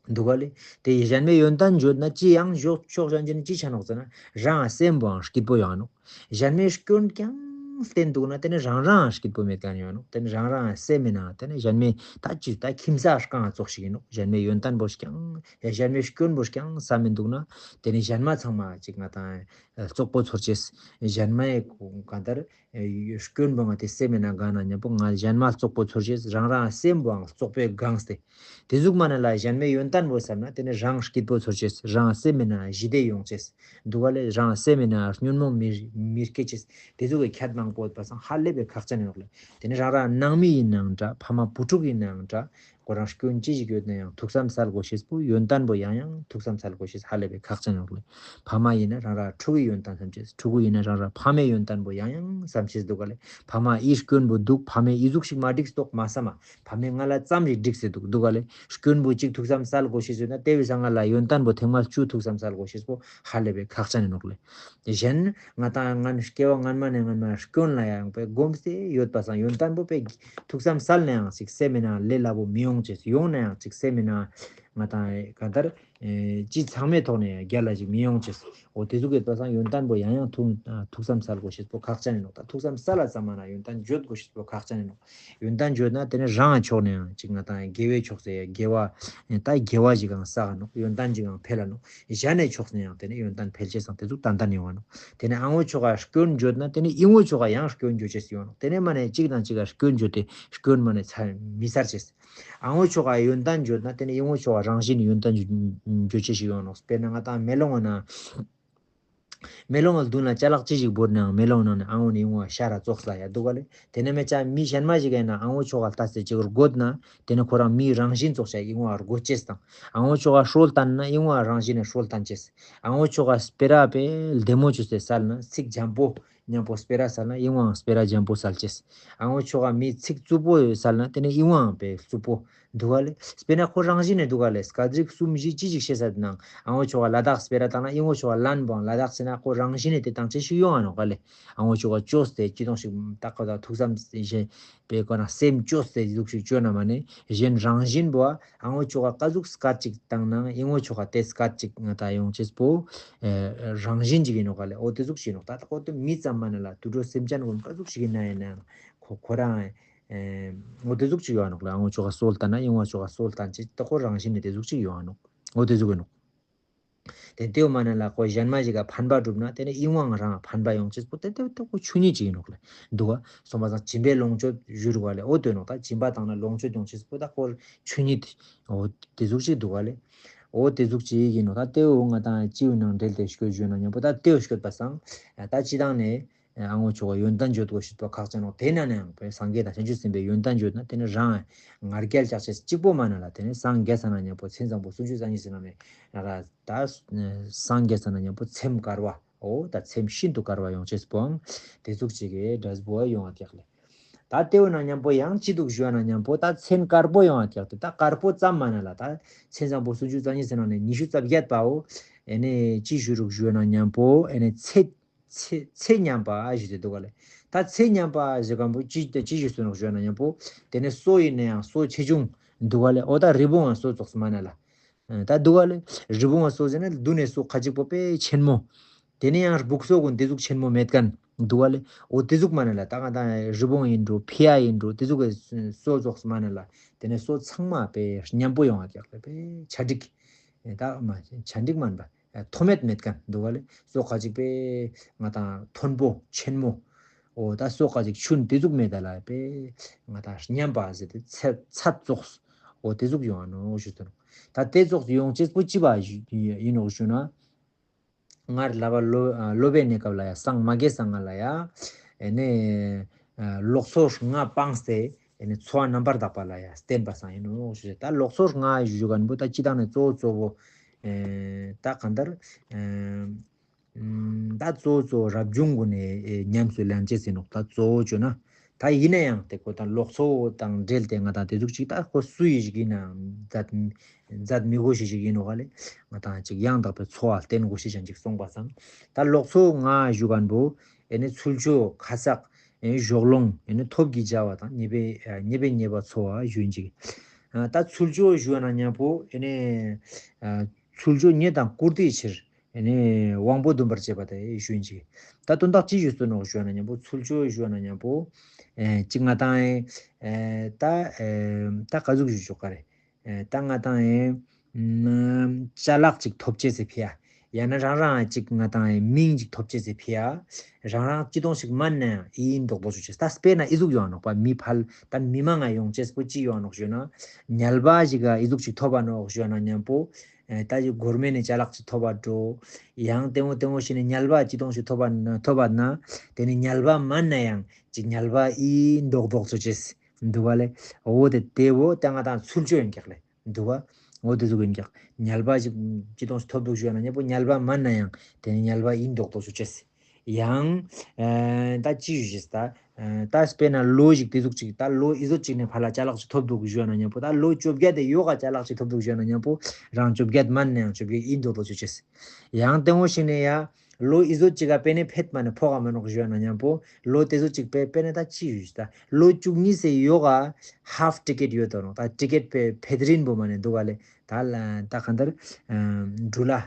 འདུག་ག་ལེ། དེ་གཞན་མའི་ཡོན་ཏན་བརྗོད་ན་ཅི་ཡང་ཞོག་ཆོག་གཞན་གྱིས་ནི་ཅི་ཆ་ནོག་ཟེར་ན་རང་སེམས་པོའང་སྐྱིད་པོ་ཡོང་ནོག། གཞན་མའི་སྐྱོན་རྐྱང་བསྟན་འདུག་ན་དེ་ནི་རང་རང་སྐྱིད་པོ་མེད་མཁན་ཡོང་ནོག། དེ་ནི་རང་རང་སེམས་མེད་ན་དེ་ནི་གཞན་མའི་ད་ཅི་ད་ཁྱིམ་ས་རྐང་ཙོགས་ཤིག་ཡིན་ནོག། གཞན་མའི་ཡོན་ཏན་པོ་རྐྱང་ཡ་གཞན་མའི་སྐྱོན་པོ་རྐྱང་ས་མི་འདུག་ན་དེ་ནི་གཞན་མ་ཚང་མ་ཅིག་ང་དང་བཙོག་པོ་ཚོར་ཅེས། གཞན་མའི་གང་ལྟར་སྐྱོན་པོ་ང་དེ་སེམས་མེད་ན་གང་ན་མཉམ་པོ་ང་གཞན་མ་བཙོག་པོ་ཚོར་ཅེས། རང་རང་སེམས་པོའང་བཙོག་པོས་གང་སྟེ། དེ་ཟུག་མ་ན་ལ་གཞན་མའི་ཡོན་ཏན་པོ་བསམ་ན་དེ་ནི་རང་སྐྱིད་པོ་ཚོར་ཅེས། རང་སེམས་མེད་ན་ཞི་བདེ་ཡོང་ཅེས། འདུག་ག་ལེ། རང་སེམས་མེད་ན་ཉོན་མོངས་མི་མི་སྐྱེ་ཅེས། དེ་ཟུག་གི་ཁྱད་མང་པོ་ཡོད་པ་སང་ཧ་ལས་པའི་ཁག་ཅན་ཡོད་ལེ། དེ་ནི་རང་རང་ནང་མི་ཡིན་ནའང་འདྲ། ཕ་མ་བུ་ཕྲུག་ཡིན་ནའང་འདྲ། ཁོ་རང་སྐྱོན་ཅི་ཞིག་ཡོད་ན་ཡང་ཐུགས་བསམ་གསལ་དགོས་ཤེས་པོ་ཡོན་ཏན་པོ་ཡང་ཡང་ཐུགས་བསམ་གསལ་དགོས་ཤེས་ཧ་ལས་པའི་ཁག་ཅན་ཡོད་ལེ། ཕ་མ་ཡིན་ན་རང་རང་ཕྲུ་གུའི་ཡོན་ཏན་བསམ་ཅེས། ཕྲུ་གུ་ཡིན་ན་རང་རང་ཕ་མའི་ཡོན་ཏན་པོ་ཡང་ཡང་བསམ་ཤེས་འདུག་ག་ལེ། ཕ་མ་ཨི་སྐྱོན་པོ་འདུག། ཕ་མས་ཨི་ཟུག་ཞིག་མ་འགྲིག་སྟོག་མ་བསམ་མ། ཕ་མས་ང་ལ་ཙམ་རིག་འགྲིག་ཟེར་འདུག་འདུག་ག་ལེ། སྐྱོན་པོ་གཅིག་ཐུགས་བསམ་གསལ་དགོས་ཤེས་ཡོད་ན་དེ་བས་སང་ང་ལ་ཡོན་ཏན་པོ་ཐེངས་མ་བཅུ་ཐུགས་བསམ་གསལ་དགོས་ཤེས་པོ་ཧ་ལས་པའི་ཁག་ཅན་ཡིན་ནོག་ལེ། གཞན་ང་དང་ང་སྐྱེ་བ་སྔན་མ་ནས་སྔན་མ་སྐྱོན་ལ་ཡང་པའི་སྒོམ་སྟེ་ཡོད་པ་སང་ཡོན་ཏན་པོ་པའི་ཐུགས་བསམ་གསལ་ན་ཡང་ཞིག་སེམས་མེད་ན་ལས་སླ་པོ་མི་ཡོང་ཅེས། ཡོང་ན་ཡང་ཞིག་སེམས་མེད་ན་ང་དང་གང་ལྟར་ཅི་ཚང་མའི་ཐོག་ནས་རྒྱལ་ལ་ཞིག་མི་ཡོང་ཅེས། འོ་དེ་ཟུག་གི་པ་སང་ཡོན་ཏན་པོ་ཡང་ཡང་ཐུགས་ཐུགས་བསམ་གསལ་དགོས་ཤེས་པོ་ཁག་ཅན་ཡིན་ནོག། ད་ཐུགས་བསམ་གསལ་ལ་ཙམ་མ་ན་ཡོན་ཏན་བརྗོད་དགོས་ཤེས་པོ་ཁག་ཅན་ཡིན་ནོག། ཡོན་ཏན་བརྗོད་ན་དེ་ནི་རང་ཕྱོགས་ནས་ཡང་ཅིག་ང་དང་དགེ་བའི་ཕྱོགས་སུ་དགེ་བ་ད་དགེ་བ་ཞིག་གང་བསགས་ནོག། ཡོན་ཏན་ཞིག་གང་འཕེལ་ལ་ནོག། གཞན་ནས་ཕྱོགས་ནས་ཡང་དེ་ནི་ཡོན་ཏན་འཕེལ་ཅེས་སང་དེ་ཟུག་ཏན་ཏན་ཡོང་བ་ནོག། དེ་ནི་ཨ་ངོ་ཕྱོགས་ཀ་སྐྱོན་བརྗོད་ན་དེ་ནི་ཨི་ངོ་ཕྱོགས་ཀ་ཡང་སྐྱོན་བརྗོད་ཅེས་ཡོང་ནོག། དེ་ནི་མ་ནས་གཅིག་དང་གཅིག་ག་སྐྱོན་བརྗོད་དེ་སྐྱོན་མ་ནས་ཚར་མི་ཚར་ཅེས། ཨ་ངོ་ཕྱོགས་ཀ་ཡོན་ཏན་བརྗོད་ན་དེ་ནི་ཨི་ངོ་ཕྱོགས་ཀ་རང་བཞིན་ཡོན་ཏན་བརྗོད་ཅེས་ཤིག་ཡོང་ནོག། དཔེར་ན་ང་དང་མེ་ལོང་ན། མེ་ལོང་ལ་མདུན་ལ་ཅ་ལག་ཅི་ཞིག་བོར་ནའང་མེ་ལོང་ནང་ནས་ཨ་ངོ་ནས་ཨི་ངོ་ཤ་ར་ཙོག་ས་ཡ་འདུག་ག་ལེ། དེ་ནས་མེ་ཅ་མི་གཞན་མ་ཞིག་ཡིན་ན་ཨ་ངོ་ཕྱོགས་ཀ་ལྟ་སྟེ་ཅིག་རྒོད་ན་དེ་ནས་ཁོ་རང་མིའི་རང་བཞིན་ཙོག་ཤ་ཨི་ངོ་རྒོད་ཅེས་དང་། ཨ་ངོ་ཕྱོགས་ཀ་ཧྲོལ་བཏང་ན་ཨི་ངོ་རང་བཞིན་ནས་ཧྲོལ་བཏང་ཅེས། ཨ་ངོ་ཕྱོགས་ཀ་སྤེ་ར་པའི་ལྡེ་མོ་བཅུ་སྟེ་སལ་ན་ཚིག་འཇམ་པོ་མཉམ་པོ་སྤེ་ར་སལ་ན་ཨི་ངོའང་སྤེ་ར་འཇམ་པོ་སལ་ཅེས། ཨ་ངོ་ཕྱོགས་ཀ་མི་ཚིག་རྩུབ་པོ་སལ་ན་དེ་ནས་ཨི་ངོའང་པའི་རྩུབ་པོ། འདུག་ག་ལེ། དཔེར་ན་ཁོ་རང་བཞིན་ནས་འདུག་ག་ལེ། སྐད་རིགས་གསུམ་བཞི་ཅི་ཞིག་བཤད་ས་དེ་ནང་ཨ་ངོ་ཕྱོགས་ཀ་ལ་དྭགས་སྤེ་ར་བཏང་ན་ཨི་ངོ་ཕྱོགས་ཀ་ལན་པོའང་ལ་དྭགས་ཟེར་ན་ཁོ་རང་བཞིན་ནས་དེ་བཏང་ཅེས་ཤིག་ཡོང་ང་ནོག་ག་ལེ། ཨ་ངོ་ཕྱོགས་ཀ་བཅོས་ཏེ་ཅི་དང་ཞིག་ད་ཁོ་ད་ཐུགས་བསམ་བཞེས་པའི་སྒོ་ནས་སེམས་བཅོས་ཏེ་ཟུག་ཞིག་བཅོས་ན་མ་ནས་གཞན་རང་བཞིན་པོ་ཨ་ངོ་ཕྱོགས་ཀ་ཀ་ཟུག་སྐད་ཅིག་བཏང་ན་ཨི་ངོ་ཕྱོགས་ཀ་དེ་སྐད་ཅིག་ང་ད་ཡོང་ཅེས་པོ་རང་བཞིན་ཅིག་ཡིན་ནོག་ག་ལེ། འོ་དེ་ཟུག་ཞིག་ཡིན་ནོག། ད་ད་ཁོ་དེ་མི་ཙམ་མ་ནས་ལ་དུད་འགྲོ་སེམས་ཅན་ཀུན་ཀ་ཟུག་ཞིག་ཡིན་ན་ཡིན་ན་ཁོ་ཁོ་རང་ཨེ། འོ་དེ་ཟུག་ཅིག་ཡོད་ནོག་ལ། ཨ་ངོ་ཕྱོགས་ཀ་སོལ་བཏང་ན་ཨི་ངོ་ཕྱོགས་ཀ་སོལ་བཏང་ཅེས་ད་ཁོ་རང་བཞིན་ནས་དེ་ཟུག་ཅིག་ཡོད་ནོག། འོ་དེ་ཟུག་ཡིན་ནོག། དེ་དེའུ་མ་ན་ལ་ཁོ་གཞན་མ་ཞིག་ག་ཕན་པ་བསྒྲུབ་ན་དེ་ནས་ཨི་ངོའང་རང་ཕན་པ་ཡོང་ཅེས་པོ་དེ་དེ་དེ་ཁོ་ཆོས་ཉིད་ཅིག་ཡིན་ནོག་ལ། འདུག་ག་སོང་པ་སང་སྦྱིན་པའི་ལོངས་སྤྱོད་ཞུ་རུ་བ་ལས་འོ་དོན་ནོག། ད་སྦྱིན་པ་བཏང་ན་ལོངས་སྤྱོད་ཡོང་ཅེས་པོ་ད་ཁོ་ཆོས་ཉིད་འོ་དེ་ཟུག་ཅིག་འདུག་ག་ལེ། འོ་དེ་ཟུག་ཅིག་ཡིན་ནོག། ད་དེའུ་ང་དང་སྤྱིའུ་ནང་འབྲེལ་ཏེ་སྐྱོད་ཞུས་ན་མཉམ་པོ་ད་དེའུ་སྐྱོད་པ་སང་ད་སྤྱི་བཏང་ནས། ཨ་ངོ་ཕྱོགས་ཀ་ཡོན་ཏན་བརྗོད་དགོས་ཤེས་པོ་ཁག་ཅན་ནོག། དེ་ན་ནའང་བོད་སངས་རྒྱས་དང་བྱང་ཆུབ་སེམས་དཔའི་ཡོན་ཏན་བརྗོད་ན་དེ་ནི་རང་ང་རྒྱལ་ལྕགས་ཅེས་གཅིག་པོ་མ་ན་ལ་དེ་ནི་སངས་རྒྱས་ས་ན་མཉམ་པོ་མཚན་བཟང་པོ་སུམ་ཅུ་རྩ་གཉིས་ཟེར་ན་མེད་ན་ར་ད་སངས་རྒྱས་ས་ན་མཉམ་པོ་ཚེམས་དཀར་བ་འོ་ད་ཚེམས་ཤིན་ཏུ་དཀར་བ་ཡོང་ཅེས་པོའང་དེ་ཟུག་ཅིག་གི་འབྲས་བུ་ཡོང་བ་ཀྱག་ལེ། ད་དེའུ་ན་མཉམ་པོ་ཡང་ཅི་འདུག་ཞུ་བ་ན་མཉམ་པོ་ད་མཚན་དཀར་པོ་ཡོང་བ་ཀྱག་དེ་ད་དཀར་པོ་ཙམ་མ་ན་ལ་ད་མཚན་བཟང་པོ་སུམ་ཅུ་རྩ་གཉིས་ཟེར་ན་ནི་ཉི་ཤུ་རྩ་བརྒྱད་པའོ། ཨེ་ནི་ཅི་ཞུ་རུག་ཞུ་བ་ན་མཉམ་པོ་ཨེ་ནི་ཚེ། ཚེ་ཚེ་ཉམས་པ་ཞུ་དེ་འདུག་ག་ལེ། ད་ཚེ་ཉམས་པ་ཞུ་གམ་པོ་ཅི་ཅི་ཞུ་སོ་ནོག་ཞུ་ན་མཉམ་པོ། དེ་ནས་སོ་ཡིན་ན་ཡང་སོ་ཆེ་ཆུང་འདུག་ག་ལེ། འོ་ད་རི་བོང་ང་སོ་ཙོགས་མ་ན་ལ། ད་འདུག་ག་ལེ། རི་བོང་ང་སོ་ཟེར་ན་མདུན་ནས་སོ་ཁ་ཅིག་པོ་དཔེ་ཆེན་མོ། དེ་ནས་ཡང་སྦུག་སོ་ཀུན་དེ་ཟུག་ཆེན་མོ་མེད་མཁན་འདུག་ག་ལེ། འོ་དེ་ཟུག་མ་ན་ལ་ད་ག་ད་རི་བོང་ཡིན་འགྲོ་ཕི་ཡ་ཡིན་འགྲོ་དེ་ཟུག་གི་སོ་ཙོགས་མ་ན་ལ། དེ་ནས་སོ་ཚང་མ་དཔེ་མཉམ་པོ་ཡོང་བ་ཀྱག་ལེ་དཔེ་ཆ་འགྲིག་ད་མ་ཆ་འགྲིག་མན་པ། མཐོ་མེད་མེད་མཁན་འདུག་ག་ལེ། སོ་ཁ་ཅིག་པས་ང་དང་མཐོན་པོ་ཆེན་མོ། འོ་ད་སོ་ཁ་ཅིག་ཆུན་དེ་ཟུག་མེད་ད་ལ་པས་ང་དང་མཉམ་པ་ཟེར་ཏེ་ཚད་ཚད་ཙོགས། འོ་དེ་ཟུག་ཡོང་ཨ་ནོ་ཞུ་དོན། ད་དེ་ཙོགས་ཡོང་ཅེས་པོ་ཅི་བ་ཡིན་ནོག་ཞུ་ན། སྔར་ལ་བ་སློབ་སློབ་པའི་གནས་སྐབས་ལ་ཡ་སང་མ་གེ་སང་ང་ལ་ཡ། ཨེ་ནི་ཨ་ལོག་འཚོ་ལྔ་སྤངས་ཏེ་ཨེ་ནི་འཚོ་བ་རྣམ་པར་དག་པ་ལ་ཡང་བརྟེན་པ་སང་ཡིན་ནོ་ཞུ། ད་ལོག་འཚོ་ལྔ་ཞུ་མཁན་པོ་ད་སྤྱི་བཏང་ནས་གཙོ་བོ་གཙོ་བོ་ཨེ་ད་གང་ལྟར་ཨེ་ཨམ་ད་གཙོ་བོ་གཙོ་བོ་རབ་བྱུང་ཀུན་ནས་ཨེ་ཉམས་སུ་ལེན་ཅེས་ཟེར་ནོ། ད་གཙོ་བོ་བརྗོད་ན་ད་ཡིན་ན་ཡང་དེ་ཁོ་ད་ལོག་འཚོ་དང་འབྲེལ་ཏེ་ང་དང་དེ་ཟུག་ཅིག་ད་ཁོ་སུ་ཡིན་ཞིག་ཡིན་ནའང་མཛད་མཛད་མི་དགོས་ཤེས་ཞིག་ཡིན་ནོ་ག་ལེ། ང་དང་ཅིག་ཡང་དག་པའི་འཚོ་བ་བརྟེན་དགོས་ཤེས་ཅན་ཅིག་སོང་པ་སང་ད་ལོག་འཚོ་ལྔ་ཞུ་མཁན་པོ་ཨེ་ནི་ཚུལ་འཆོས་ཁ་གསག་ཨེ་ནི་གཞོགས་སློང་ཨེ་ནི་ཐོབ་ཀྱི་བྱ་བ་དང་ཉེས་པའི་ཨ་ཉེས་པའི་ཉེས་པ་འཚོ་བ་ཞུ་ཡིན་ཅིག་ཨ་ད་ཚུལ་འཆོས་ཞུ་བ་ན་མཉམ་པོ་ཨེ་ནི་ཨ་ཚུལ་འཆོས་ཉེས་དང་བཀུར་སྟིའི་ཕྱིར་ཨེ་ནི་དབང་པོ་འདུན་པར་བྱེད་པ་དེ་ཞུ་ཡིན་ཅིག་ད་དོན་དག་ཅི་ཞུ་སྟོན་ནོ་ཞུ་བ་ན་མཉམ་པོ་ཚུལ་འཆོས་ཞུ་བ་ན་མཉམ་པོ་ཨེ་ཅིག་ང་དང་ཨེ་ད་ཨེ་ད་ག་ཟུག་ཞུ་ཆོག་ག་རེད། ཨེ་ད་ང་དང་ཨེ་ཨམ་ཅ་ལག་ཅིག་ཐོབ་ཅེས་སི་ཕི་ཡ། ཡང་ན་རང་རང་ཅིག་ང་དང་ཨེ་མིང་ཅིག་ཐོབ་ཅེས་སི་ཕི་ཡ། རང་རང་ཅི་གཏོང་ཞིག་མན་ན་ཡང་ཨི་མདོག་མདོག་ཞུ་ཅེས། ད་དཔེར་ན་ཨི་ཟུག་ཡོང་ནོག་པ། མི་ཕལ་ད་མི་མང་ང་ཡོང་ཅེས་པོ་ཅི་ཡོང་ནོག་ཞུ་ན། ཉལ་བ་ཞིག་ག་ཨི་ཟུག་ཅིག་ཐོབ་པ་ནོག་ཞུ་ན་མཉམ་པོ། ཨེ་ད་ཅིག་གོར་མེན་ནས་ཅ་ལག་ཅིག་ཐོབ་པ་འགྲོ། ཡང་ལྟད་མོ་ལྟད་མོ་ཞིག་ནས་ཉལ་བ་ཅི་གཏོང་ཞིག་ཐོབ་པ་ན་ཐོབ་པ་ན། དེ་ནི་ཉལ་བ་མན་ན་ཡང་ཅིག་ཉལ་བ་ཨི་མདོག་མདོག་ཞུ་ཅེས། འདུག་ག་ལེ། འོ་དེ་དེ་བོ་ད་ང་དང་ཚུལ་འཆོས་ཡིན་ཀྱག་ལེ། འདུག་ག་འོ་དེ་ཟུག་ཡིན་ཀྱག་ཉལ་བ་ཞིག་ཅི་གཏོང་ཞིག་ཐོབ་འདུག་ཞུ་ན་མཉམ་པོ་ཉལ་བ་མན་ན་ཡང་དེ་ནི་ཉལ་བ་ཡིན་མདོག་མདོག་ཞུ་ཅེས། ཡང་ཨ་ད་ཅི་ཞུ་ཅེས་ད། ཨ་ད་དཔེར་ན་ལོ་ཞིག་དེ་ཟུག་ཅིག་ད་ལོ་ཨི་ཟོ་ཅིག་ནས་ཕར་ལ་ཅ་ལག་ཅིག་ཐོབ་འདུག་ཞུ་ན་མཉམ་པོ་ད་ལོ་བཅོ་བརྒྱད་དེ་ཡོ་ག་ཅ་ལག་ཅིག་ཐོབ་འདུག་ཞུ་ན་མཉམ་པོ་རང་བཅོ་བརྒྱད་མན་ན་ཡང་བཅོ་བརྒྱད་ཡིན་མདོག་མདོག་ཞུ་ཅེས། ཡང་ལྟད་མོ་ཞིག་ནས་ཡ། ལོ་ཨི་ཟོ་ཅིག་ག་པེ་ནེ་ཕེད་མ་ནེ་ཕོག་ག་མ་ནོག་ཞུ་ན་མཉམ་པོ་ལོ་དེ་ཟོ་ཅིག་པེ་པེ་ནེ་ད་ཅི་ཡོད་ད་ལོ་བཅུ་གཉིས་སེ་ཡོ་ག་ཧཱཕ་ཊི་ཀེཊ་ཡོད་དོ་ནོག་ད་ཊི་ཀེཊ་པེ་ཕེད་རིན་པོ་མ་ནེ་འདུག་ག་ལེ། ད་ལ་ད་ག་འདར་འགྲུལ་ལ་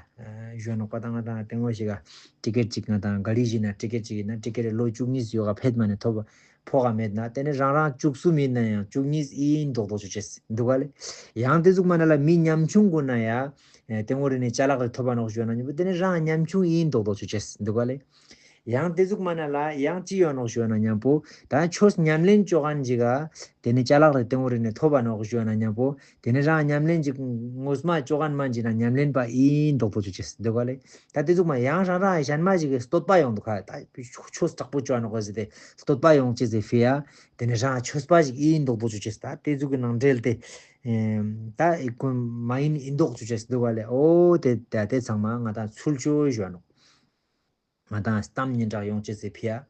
ཞུ་ནོག་པ། ད་ང་དང་ལྟད་མོ་ཞིག་ག་ཊི་ཀེཊ་ཅིག་ང་དང་ག་རི་ཞིག་ན་ཊི་ཀེཊ་ཅིག་ཡིན་ན་ཊི་ཀེཊ་ལོ་བཅུ་གཉིས་ཡོ་ག་ཕེད་མ་ནེ་ཐོབ་ཕོག་ག་མེད་ན་དེ་ནི་རང་རང་བཅུ་གསུམ་ཡིན་ན་ཡང་བཅུ་གཉིས་ཨིན་མདོག་མདོག་ཞུ་ཅེས་འདུག་ག་ལེ། ཡང་དེ་ཟུག་མ་ནེ་ལ་མི་ཉམ་ཆུང་ཀུན་ན་ཡ། ཨེ་ལྟད་མོ་རེ་ནས་ཅ་ལག་རེ་ཐོབ་པ་ནོག་ཞུ་ན་མཉམ་པོ་དེ་ནི་རང་ཉམ་ཆུང་ཡིན་མདོག་མདོག་ཞུ་ཅེས་འདུག་ག་ལེ། ཡང་དེ་ཟུག་མ་ནེ་ལ་ཡང་ཅི་ཡོད་ནོག་ཞུ་ན་མཉམ་པོ་ད་ཆོས་ཉམས་ལེན་བཅོ་མཁན་ཅིག་ག་དེ་ནི་ཅ་ལག་རེ་ལྟད་མོ་རེ་ནས་ཐོབ་པ་ནོག་ཞུ་ན་མཉམ་པོ་དེ་ནི་རང་ཉམས་ལེན་ཅིག་ངོ་མ་བཅོ་མཁན་མན་ཅིག་ན་ཉམས་ལེན་པ་ཡིན་མདོག་མདོག་ཞུ་ཅེས་འདུག་ག་ལེ། ད་དེ་ཟུག་མ་ཡང་རང་རང་གཞན་མ་ཞིག་གི་བསྟོད་པ་ཡོང་འདུག་ག་ད་ཆོས་དྲག་པོ་བཅོ་ནོག་ཟེར་ཏེ་བསྟོད་པ་ཡོང་ཅེས་ཟེར་ཕི་ཡ། དེ་ནི་རང་ཆོས་པ་ཞིག་ཡིན་མདོག་མདོག་ཞུ་ཅེས། ད་དེ་ཟུག་གི་ནང་འབྲེལ་ཏེ། ཨེམ་ད་ཨི་ཀུན་མ་ཡིན་ཨིན་མདོག་ཞུ་ཅེས་འདུག་ག་ལེ། འོ་དེ་ད་དེ་ཚང་མ་ང་དང་ཚུལ་འཆོས་ཞུ་ནོག་ང་དང་གཏམ་སྙན་གྲགས་ཡོང་ཅེས་ཟེར་ཕི་ཡ།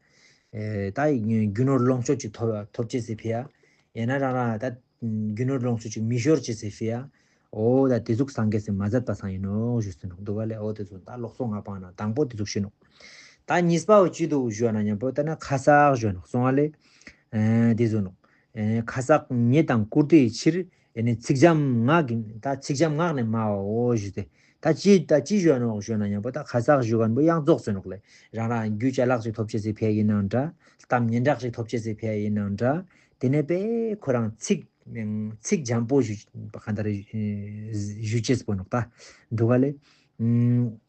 ཨེ་ད་རྒྱུ་ནོར་ལོངས་སྤྱོད་ཅིག་ཐོབ་ཐོབ་ཅེས་ཟེར་ཕི་ཡ། ཡང་ན་རང་རང་ད་རྒྱུ་ནོར་ལོངས་སྤྱོད་ཅིག་མི་ཤོར་ཅེས་ཟེར་ཕི་ཡ། འོ་ད་དེ་ཟུག་སངས་རྒྱས་སི་མ་མཛད་པ་སང་ཡིན་ནོག་ཞུ་སྟེ་ནོག་འདུག་ག་ལེ། འོ་དེ་ཟུག་ད་ལོག་སོང་ང་པང་ན་དང་པོ་དེ་ཟུག་ཞུ་ནོག་ད་གཉིས་པ་བོ་ཅི་འདུག་ཞུ་ན་མཉམ་པོ་ད་ན་ཁ་གསག་ཞུ་ནོག་སོང་ང་ལེ། ཨེ་དེ་ཟུག་ནོག་ཨེ་ཁ་གསག་ཉེས་དང་བཀུར་སྟིའི་ཕྱིར། ཨེ་ནི་ཚིག་འཇམ་ངག་གི་ད་ཚིག་འཇམ་ངག་ནས་སྨྲའོ་ཞུ་སྟེ། ད་ཅི་ད་ཅི་ཞུ་ནོག་ཞུ་ན་མཉམ་པོ་ད་ཁ་གསག་ཞུ་མཁན་པོ་ཡང་རྫོགས་སོང་ནོག་ལེ། རང་རང་རྒྱུ་ཅ་ལག་ཅིག་ཐོབ་ཅེས་སི་ཕི་ཡ་ཡིན་ནའང་འདྲ། གཏམ་སྙན་གྲགས་ཅིག་ཐོབ་ཅེས་སི་ཕི་ཡ་ཡིན་ནའང་འདྲ། དེ་ནས་པེ་ཁོ་རང་ཚིག་ཚིག་འཇམ་པོ་ཞུ་ག་འདར་ཞུ་ཅེས་པོ་ནོག་ད་འདུག་ག་ལེ། ཨུམ།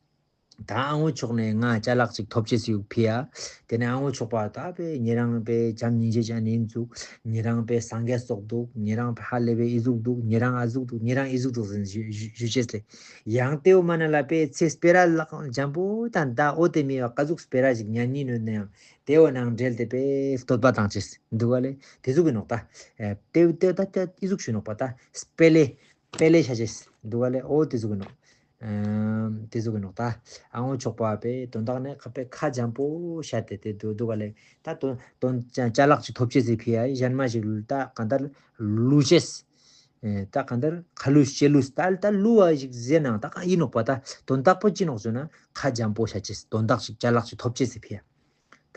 ད་ཨ་ངོ་ཆོག་ནས་ང་ཅ་ལག་ཅིག་ཐོབ་ཅེས་སུ་ཡོད་ཕི་ཡ། དེ་ནས་ཨ་ངོ་ཆོག་པ་ད་པེ་ཉེ་རང་པེ་བྱམས་སྙིང་རྗེ་ཅན་ཡིན་འདུག་ཉེ་རང་པེ་སངས་རྒྱས་སོགས་འདུག་ཉེ་རང་པེ་ཧ་ལས་པེ་ཨི་ཟུག་འདུག་ཉེ་རང་ཨ་ཟུག་འདུག་ཉེ་རང་ཨི་ཟུག་འདུག་ཟེར་ཞུ་ཞུ་ཞུ་ཅེས་ལེ། ཡང་དེའོ་མ་ནེ་ལ་པེ་ཚེ་སྤེ་ར་ལག་འཇམ་པོ་དང་ད་འོ་དེ་མི་བ་ཀ་ཟུག་སྤེ་ར་ཞིག་ཉན་ཉིན་ནོད་ནའང་དེའོ་ནང་འབྲེལ་ཏེ་པེ་བསྟོད་པ་བཏང་ཅེས་འདུག་ག་ལེ། དེ་ཟུག་གི་ནོག་ད། ཨེ་དེ་དེ་ད་ད་ཨི་ཟུག་ཞུ་ནོག་པ་ད་སྤེ་ལེ། སྤེ་ལེ་ཤ་ཅེས་འདུག་ག་ལེ། འོ་དེ་ཟུག་གི་ནོག་ཨམ་དེ་ཟུག་གི་ནོག་ད། ཨ་ངོ་ཆོག་པ་པེ་དོན་དག་ནི་ཁ་པེ་ཁ་འཇམ་པོ་བཤད་དེ་དེ་འདུག་འདུག་ག་ལེ། ད་དོན་དོན་ཅ་ཅ་ལག་ཅིག་ཐོབ་ཅེས་སི་ཕི་ཡ་གཞན་མ་ཞིག་ད་གང་ལྟར་བསླུ་ཅེས། ཨེ་ད་གང་ལྟར་ཁ་བསླུས་ལྕེ་བསླུས་ད་ད་བསླུ་བ་ཞིག་ཟེར་ནའང་ད་གང་ཡིན་ནོག་པ་ད་དོན་དག་པོ་ཅི་ནོག་ཟེར་ན་ཁ་འཇམ་པོ་བཤད་ཅེས་དོན་དག་ཅིག་ཅ་ལག་ཅིག་ཐོབ་ཅེས་སི་ཕི་ཡ།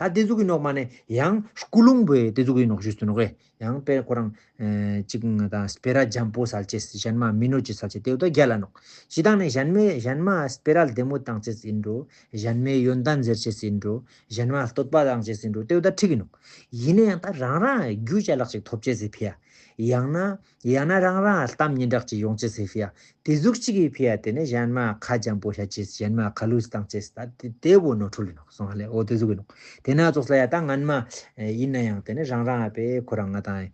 ད་དེ་ཟུག་གི་ནོག་མ་ནེ་ཡང་ཀུན་སློང་པོའི་དེ་ཟུག་གི་ནོག་ཞུས་སུ་ནོག་གས། ཡང་པེ་ཁོ་རང་ཨེ་ཅིག་ང་དང་སྤེ་ར་འཇམ་པོ་སལ་ཅེས་གཞན་མ་མི་གནོད་ཅེས་སལ་ཅེས་དེ་འུ་ད་རྒྱལ་ལ་ནོག་ཇི་ལྟར་ནས་གཞན་མའི་གཞན་མ་སྤེ་ར་ལྡེ་མོ་བཏང་ཅེས་ཡིན་འགྲོ། གཞན་མའི་ཡོན་ཏན་ཟེར་ཅེས་ཡིན་འགྲོ། གཞན་མ་བསྟོད་པ་བཏང་ཅེས་ཡིན་འགྲོ་དེ་འུ་ད་འགྲིག་གི་ནོག་ཡིན་ན་ཡང་ད་རང་རང་རྒྱུ་ཅ་ལག་ཅིག་ཐོབ་ཅེས་སི་ཕི་ཡ། ཡང་ན་ཡང་ན་རང་རང་གཏམ་སྙན་གྲགས་ཅིག་ཡོང་ཅེས་ཟེར་ཕི་ཡ། དེ་ཟུག་ཅིག་གི་ཕི་ཡ་དེ་ནས་གཞན་མ་ཁ་འཇམ་པོ་བཤད་ཅེས་གཞན་མ་ཁ་ལུས་བཏང་ཅེས་ད་དེ་དེ་བོ་ནོར་འཁྲུལ་ཡིན་ནོག་སོང་ཧ་ལེ། འོ་དེ་ཟུག་ཡིན་ནོག་དེ་ན་ཙོགས་ལ་ཡ་ད་སྔན་མ་ཡིན་ན་ཡང་དེ་ནས་རང་རང་ཨ་པེ་ཁོ་རང་ང་དང་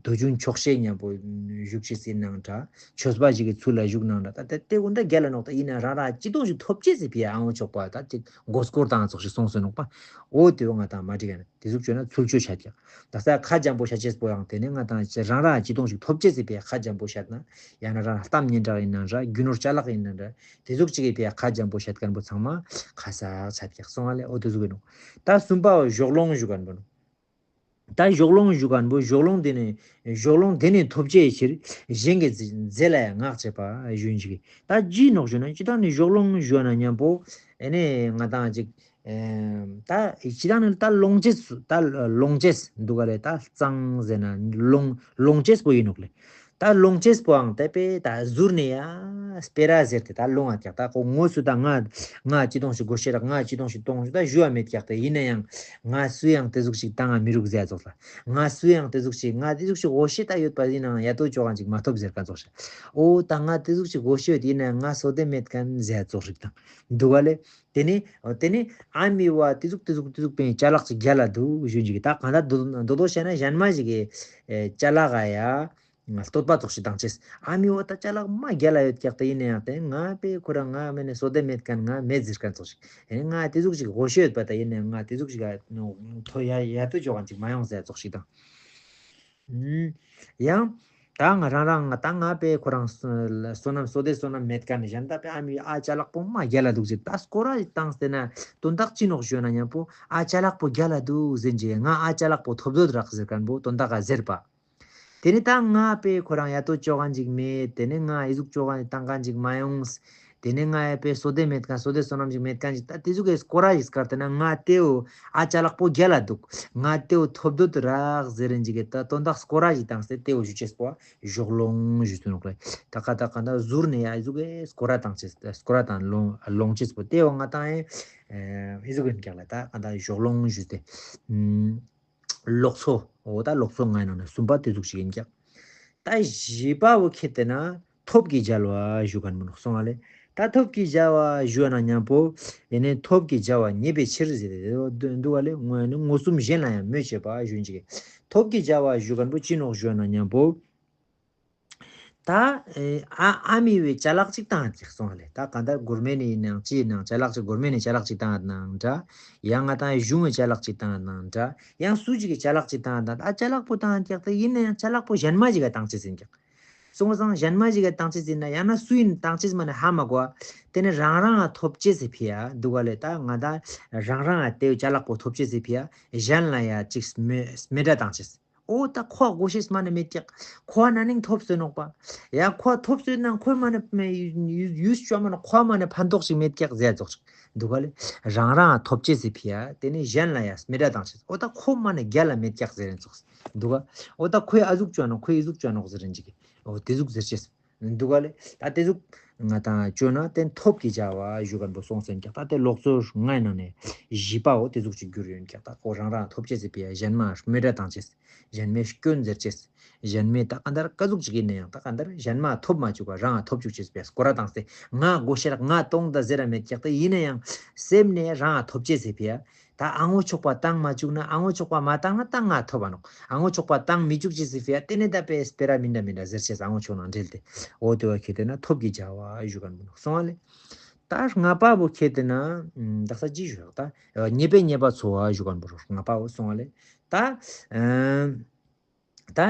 དུ་ཆུང་ཆོག་ཤེས་མཉམ་པོ་བཞུགས་ཅེས་ཡིན་ནང་འདྲ། ཆོས་པ་ཞིག་གི་ཚུལ་ལ་བཞུགས་ནང་འདྲ། ད་དེ་དེ་འུ་འདྲ་རྒྱལ་ལ་ནོག་ད་ཡིན་ན་རང་རང་སྐྱིད་སྡུག་ཞིག་ཐོབ་ཅེས་ཟེར་ཕི་ཡ་ཨང་འོ་ཆོག་པ་ད་ཅིག་མགོ་སྐོར་དང་ཙོགས་ཞིག་སོང་ཟེར་ནོག་པ། འོ་དེ་བོ་ང་དང་མ་འགྲིག་ཡ་ན། དེ་ཟུག་བྱས་ན་ཚུལ་འཆོས་བྱ་རྒྱག་ད་ས་ཁ་འཇམ་པོ་བྱ་ཅེས་པོ་ཡང་དེ་ནས་ང་དང་ཅི་རང་རང་སྐྱིད་སྡུག་ཞིག་ཐོབ་ཅེས་ཟེར་ཕི་ཡ་ཁ་འཇམ་པོ་བཤད་ན། ཡང་ན་རང་གཏམ་སྙན་གྲགས་ཡིན་ན་འདྲ། རྒྱུ་ནོར་ཅ་ལག་ཡིན་ན་འདྲ། དེ་ཟུག་ཅིག་གི་ཕི་ཡ་ཁ་འཇམ་པོ་བཤད་མཁན་པོ་ཚང་མ་ཁ་གསག་བྱ་རྒྱག་སོང་ང་ལེ། འོ་དེ་ཟུག་གི་ནོ། ད་གསུམ་པ་བ་གཞོགས་སློང་ཞུ་མཁན་པོ་ནོ། ད་གཞོགས་སློང་ཞུ་མཁན་པོ་གཞོགས་སློང་དེ་ནས་གཞོགས་སློང་དེ་ནས་ཐོབ་ཅེས་ཕྱིར་གཞན་གྱི་རྫས་ལ་ཡང་བསྔགས་བྱེད་པ་གཞོན་ཞིག་གི་ད་ཅི་ནོག་ཞུ་ན་སྤྱི་བཏང་ནས་གཞོགས་སློང་ཞུ་ན་མཉམ་པོ་ཨེ་ནས་ང་དང་ཅིག་ད་སྤྱི་བཏང་ནས་ད་ལོངས་སྤྱད་ད་ལོངས་སྤྱད་འདུག་ག་ལེ། ད་གཙང་ཟེར་ན་ལོངས་ལོངས་སྤྱད་པོ་ཡིན་ནོག་ལེ། ད་ལོངས་སྤྱད་པོའང་དེ་པས་ད་ཟུར་ནས་ཡ་སྤེ་ར་ཟེར་ཏེ་ད་ལོང་ཨ་ཀྱག་ད་ཁོ་དངོས་སུ་ད་ང་ང་ཅི་གཏོང་ཞིག་དགོས་ཤེས་ར་ང་ཅི་གཏོང་ཞིག་གཏོང་ཞིག་ད་ཞུ་བ་མེད་ཀྱག་དེ་ཡིན་ན་ཡང་ང་སུ་ཡང་དེ་ཟུག་ཞིག་བཏང་ང་མི་རུག་ཟེར་ཙོགས་ལ། ང་སུ་ཡང་དེ་ཟུག་ཞིག་ང་དེ་ཟུག་ཞིག་དགོས་ཤེས་ད་ཡོད་པ་ཡིན་ནའང་ཡ་ཏོ་ཅོ་གང་ཅིག་མ་ཐོབ་ཟེར་ག་ཙོགས་ཤ། ཨོ་ད་ང་དེ་ཟུག་ཞིག་དགོས་ཤེས་ཡོད་ཡིན་ན་ཡང་ང་སོ་དེ་མེད་མཁན་ཟེར་ཙོགས་ཞིག་དང་འདུག་ག་ལེ། དེ་ནི་དེ་ནི་ཨ་མི་བ་དེ་ཟུག་དེ་ཟུག་དེ་ཟུག་པའི་ཅ་ལག་ཅིག་རྒྱལ་ལ་འདུག་ཞུ་ཅིག་ད་གང་ད་འདོ་འདོ་བཤད་ན་གཞན་མ་ཞིག་གི་ཅ་ལག་ག་ཡ། ང་བསྟོད་པ་ཙོགས་ཤིག་བཏང་ཅེས། ཨ་མི་འོ་ད་ཅ་ལག་མ་རྒྱལ་ལ་ཡོད་ཀྱག་ད་ཡིན་ན་ཡང་དེ་ང་པས་ཁོ་རང་ང་མེད་ནས་བསོད་བདེ་མེད་མཁན་ང་མེད་ཟེར་མཁན་ཙོགས་ཤིག་ཨེ་ང་དེ་ཟུག་ཅིག་དགོས་ཤེས་ཡོད་པ་ད་ཡིན་ན་ང་དེ་ཟུག་ཅིག་ཐོ་ཡ་ཡ་ཏུ་ཅོ་གང་ཅིག་མ་ཡོང་ཟེར་ཙོགས་ཤིག་དང་། ཡང་། ད་ང་རང་རང་ང་ད་ང་པས་ཁོ་རང་བསོད་ནམས་བསོད་བདེ་བསོད་ནམས་མེད་མཁན་ནི་གཞན་ད་པས་ཨ་མི་ཨ་ཅ་ལག་པོ་མ་རྒྱལ་ལ་འདུག་ཅེས་ད་སྐོར་ར་ཞིག་བཏང་སྟེ་ན་དོན་དག་ཅི་ནོག་ཞུ་ན་མཉམ་པོ་ཨ་ཅ་ལག་པོ་རྒྱལ་ལ་འདུག་ཟེར་གྱི་ང་ཨ་ཅ་ལག་པོ་ཐོབ་འདོད་རག་ཟེར་མཁན་པོ་དོན་དག་ག་ཟེར་པ། དེ་ནི་ད་ང་པས་ཁོ་རང་ཡ་ཏོ་ཅོ་གང་ཅིག་མེད། དེ་ནི་ང་ཨི་ཟུག་ཅོ་གང་ཅིག་བཏང་གང་ཅིག་མ་ཡོང་། དེ་ནི་ང་ཡ་པས་བསོད་བདེ་མེད་མཁན་བསོད་བདེ་བསོད་ནམས་ཅིག་མེད་མཁན་ཅིག་ད་དེ་ཟུག་གི་སྐོར་ར་ཞིག་སྐར་དེ་ན་ང་དེའོ་ཨ་ཅ་ལག་པོ་རྒྱལ་ལ་འདུག་ང་དེའོ་ཐོབ་འདོད་རག་ཟེར་རིན་ཅིག་གི་ད་དོན་དག་སྐོར་ར་ཞིག་བཏང་སྟེ་དེའོ་ཞུ་ཅེས་པོ་གཞོགས་སློང་ཞུ་ཚུལ་ནོག་ལེ། ད་ཀ་ད་ཀ་ད་ཟུར་ནས་ཡ་ཨི་ཟུག་གི་སྐོར་ར་བཏང་ཅེས་སྐོར་ར་དང་ལོང་ལོང་ཅེས་པོ་དེའོ་ང་དང་ཨེ་ཨི་ཟུག་གི་ཀྱག་ལ་ད་ཀ་ད་གཞོགས་སློང་ཞུ་སྟེ། ལོག་འཚོ། འོ་ད་ལོག་འཚོ་ལྔའི་ནང་ནས་གསུམ་པ་དེ་ཟུག་ཞིག་ཡིན་ཀྱང་། ད་བཞི་པ་བོ་ཁྱེད་དེ་ན་ཐོབ་ཀྱི་བྱ་བ་ཞུ་མཁན་མི་ནོག་སོང་ང་ལེ། ད་ཐོབ་ཀྱི་བྱ་བ་ཞུ་བ་ན་མཉམ་པོ་ཡེ་ནས་ཐོབ་ཀྱི་བྱ་བ་ཉེས་པའི་ཕྱིར་ཟེར་ཏེ་འདུག་ག་ལེ། དངོས་ནི་མངོན་སུམ་གཞན་ལ་ཡང་སྨོད་བྱེད་པ་ཞུ་ཅིག་ཐོབ་ཀྱི་བྱ་བ་ཞུ་མཁན་པོ་ཅི་ནོག་ཞུ་བ་ན་མཉམ་པོ། ད་ཨ་ཨ་མི་བའི་ཅ་ལག་ཅིག་བཏང་ཡོད་ཀྱག་སོང་ལེ། ད་གང་ལྟར་གོར་མེ་ནས་ཡིན་ནའང་ཅི་ཡིན་ནའང་ཅ་ལག་ཅིག་གོར་མེ་ནས་ཅ་ལག་ཅིག་བཏང་ཡོད་ནའང་འདྲ། ཡང་ང་དང་གཞུང་གི་ཅ་ལག་ཅིག་བཏང་ཡོད་ནའང་འདྲ། ཡང་སུ་ཅིག་གི་ཅ་ལག་ཅིག་བཏང་ཡོད་ནའང་ད་ཅ་ལག་པོ་བཏང་ཡོད་ཀྱག་ད་ཡིན་ན་ཡང་ཅ་ལག་པོ་གཞན་མ་ཞིག་ག་བཏང་ཅེས་ཡིན་ཀྱག་སོང་ཙང་གཞན་མ་ཞིག་ག་བཏང་ཅེས་ཡིན་ན་ཡང་ན་སུ་ཡིན་བཏང་ཅེས་མ་ནས་ཧ་མ་གོ་བ། དེ་ནས་རང་རང་ང་ཐོབ་ཅེས་སི་ཕི་ཡ་འདུག་ག་ལེ། ད་ང་ད་རང་རང་ང་དེ་ཅ་ལག་པོ་ཐོབ་ཅེས་སི་ཕི་ཡ་གཞན་ལ་ཡ་ཅིག་སྨོད་སྨད་སྒྲ་བཏང་ཅེས། ཨོ་ད་ཁོ་དགོས་ཤེས་མ་ནི་མེད་ཀྱག་ཁོ་ན་ནིང་ཐོབ་སོད་ནོག་པ། ཡ་ཁོ་ཐོབ་སོད་ན་ཁོས་མ་ནི་ཡུས་ཅོ་མ་ནི་ཁོ་མ་ནི་ཕན་ཐོགས་ཤིག་མེད་ཀྱག་ཟེར་ཙོགས་ཤིག་འདུག་ག་ལེ། རང་རང་ཐོབ་ཅེས་སི་ཕི་ཡ་དེ་ནི་གཞན་ལ་ཡ་སྨད་སྒྲ་བཏང་ཅེས། ཨོ་ད་ཁོ་མ་ནི་རྒྱལ་ལ་མེད་ཀྱག་ཟེར་རན་ཙོགས་འདུག་ག་ཨོ་ད་ཁོས་ཨ་ཟུག་ཅོ་ནོག་ཁོས་ཨི་ཟུག་ཅོ་ནོག་ཟེར་རན་ཅིག་ཨོ་དེ་ཟུག་ཟེར་ཅེས། འདུག་ག་ལེ། ད་དེ་ཟུག་ང་དང་བཅོས་ན་དེ་ཐོབ་ཀྱི་བྱ་བ་ཞུ་མཁན་པོ་སོང་ཟེར་ཀྱང་ད་དེ་ལོག་འཚོ་ལྔའི་ནང་ནས་བཞི་པའོ་དེ་ཟུག་ཅིག་གྱུར་ཡོད་ཀྱང་ད་ཁོ་རང་རང་ཐོབ་ཅེས་སི་ཕི་ཡ་གཞན་མ་སྨད་སྒྲ་བཏང་ཅེས། གཞན་མའི་སྐྱོན་ཟེར་ཅེས། གཞན་མའི་ད་ག་འདར་ཀ་ཟུག་ཅིག་ཡིན་ན་ཡང་ད་ག་འདར་གཞན་མ་ཐོབ་མ་བཅུག་པ་རང་ཐོབ་བཅུག་ཅེས་པའི་སྐོར་ར་བཏང་སྟེ་ང་དགོས་ཤེས་ར་ང་གཏོང་ད་ཟེར་ར་མེད་ཀྱང་ད་ཡིན་ན་ཡང་སེམས་ནས་རང་ཐོབ་ཅེས་སི་ཕི་ཡ། ད་ཨ་ངོ་ཆོག་པ་བཏང་མ་བཅུག་ན་ཨ་ངོ་ཆོག་པ་མ་བཏང་ན་ད་ང་ཐོབ་པ་ནོག་ཨ་ངོ་ཆོག་པ་བཏང་མི་བཅུག་ཅེས་སི་ཕི་ཡ་དེ་ནས་ད་པའི་སྤེ་ར་མི་འདྲ་མི་འདྲ་ཟེར་ཅེས་ཨ་ངོ་ཆོག་ནང་འབྲེལ་ཏེ་འོ་དེ་བ་ཁྱེད་དེ་ན་ཐོབ་ཀྱི་བྱ་བ་ཞུ་ག་མི་ནོག་སོང་བ་ལེ། ད་ལྔ་པ་བོ་ཁྱེད་དེ་ན་ད་ས་ཅི་ཞུ་ཡོག་ད་ཉེས་པའི་ཉེས་པ་ཚོ་བ་ཞུ་ག་མི་རོག་ལྔ་པ་བོ་སོང་བ་ལེ། ད་ཨ། ད་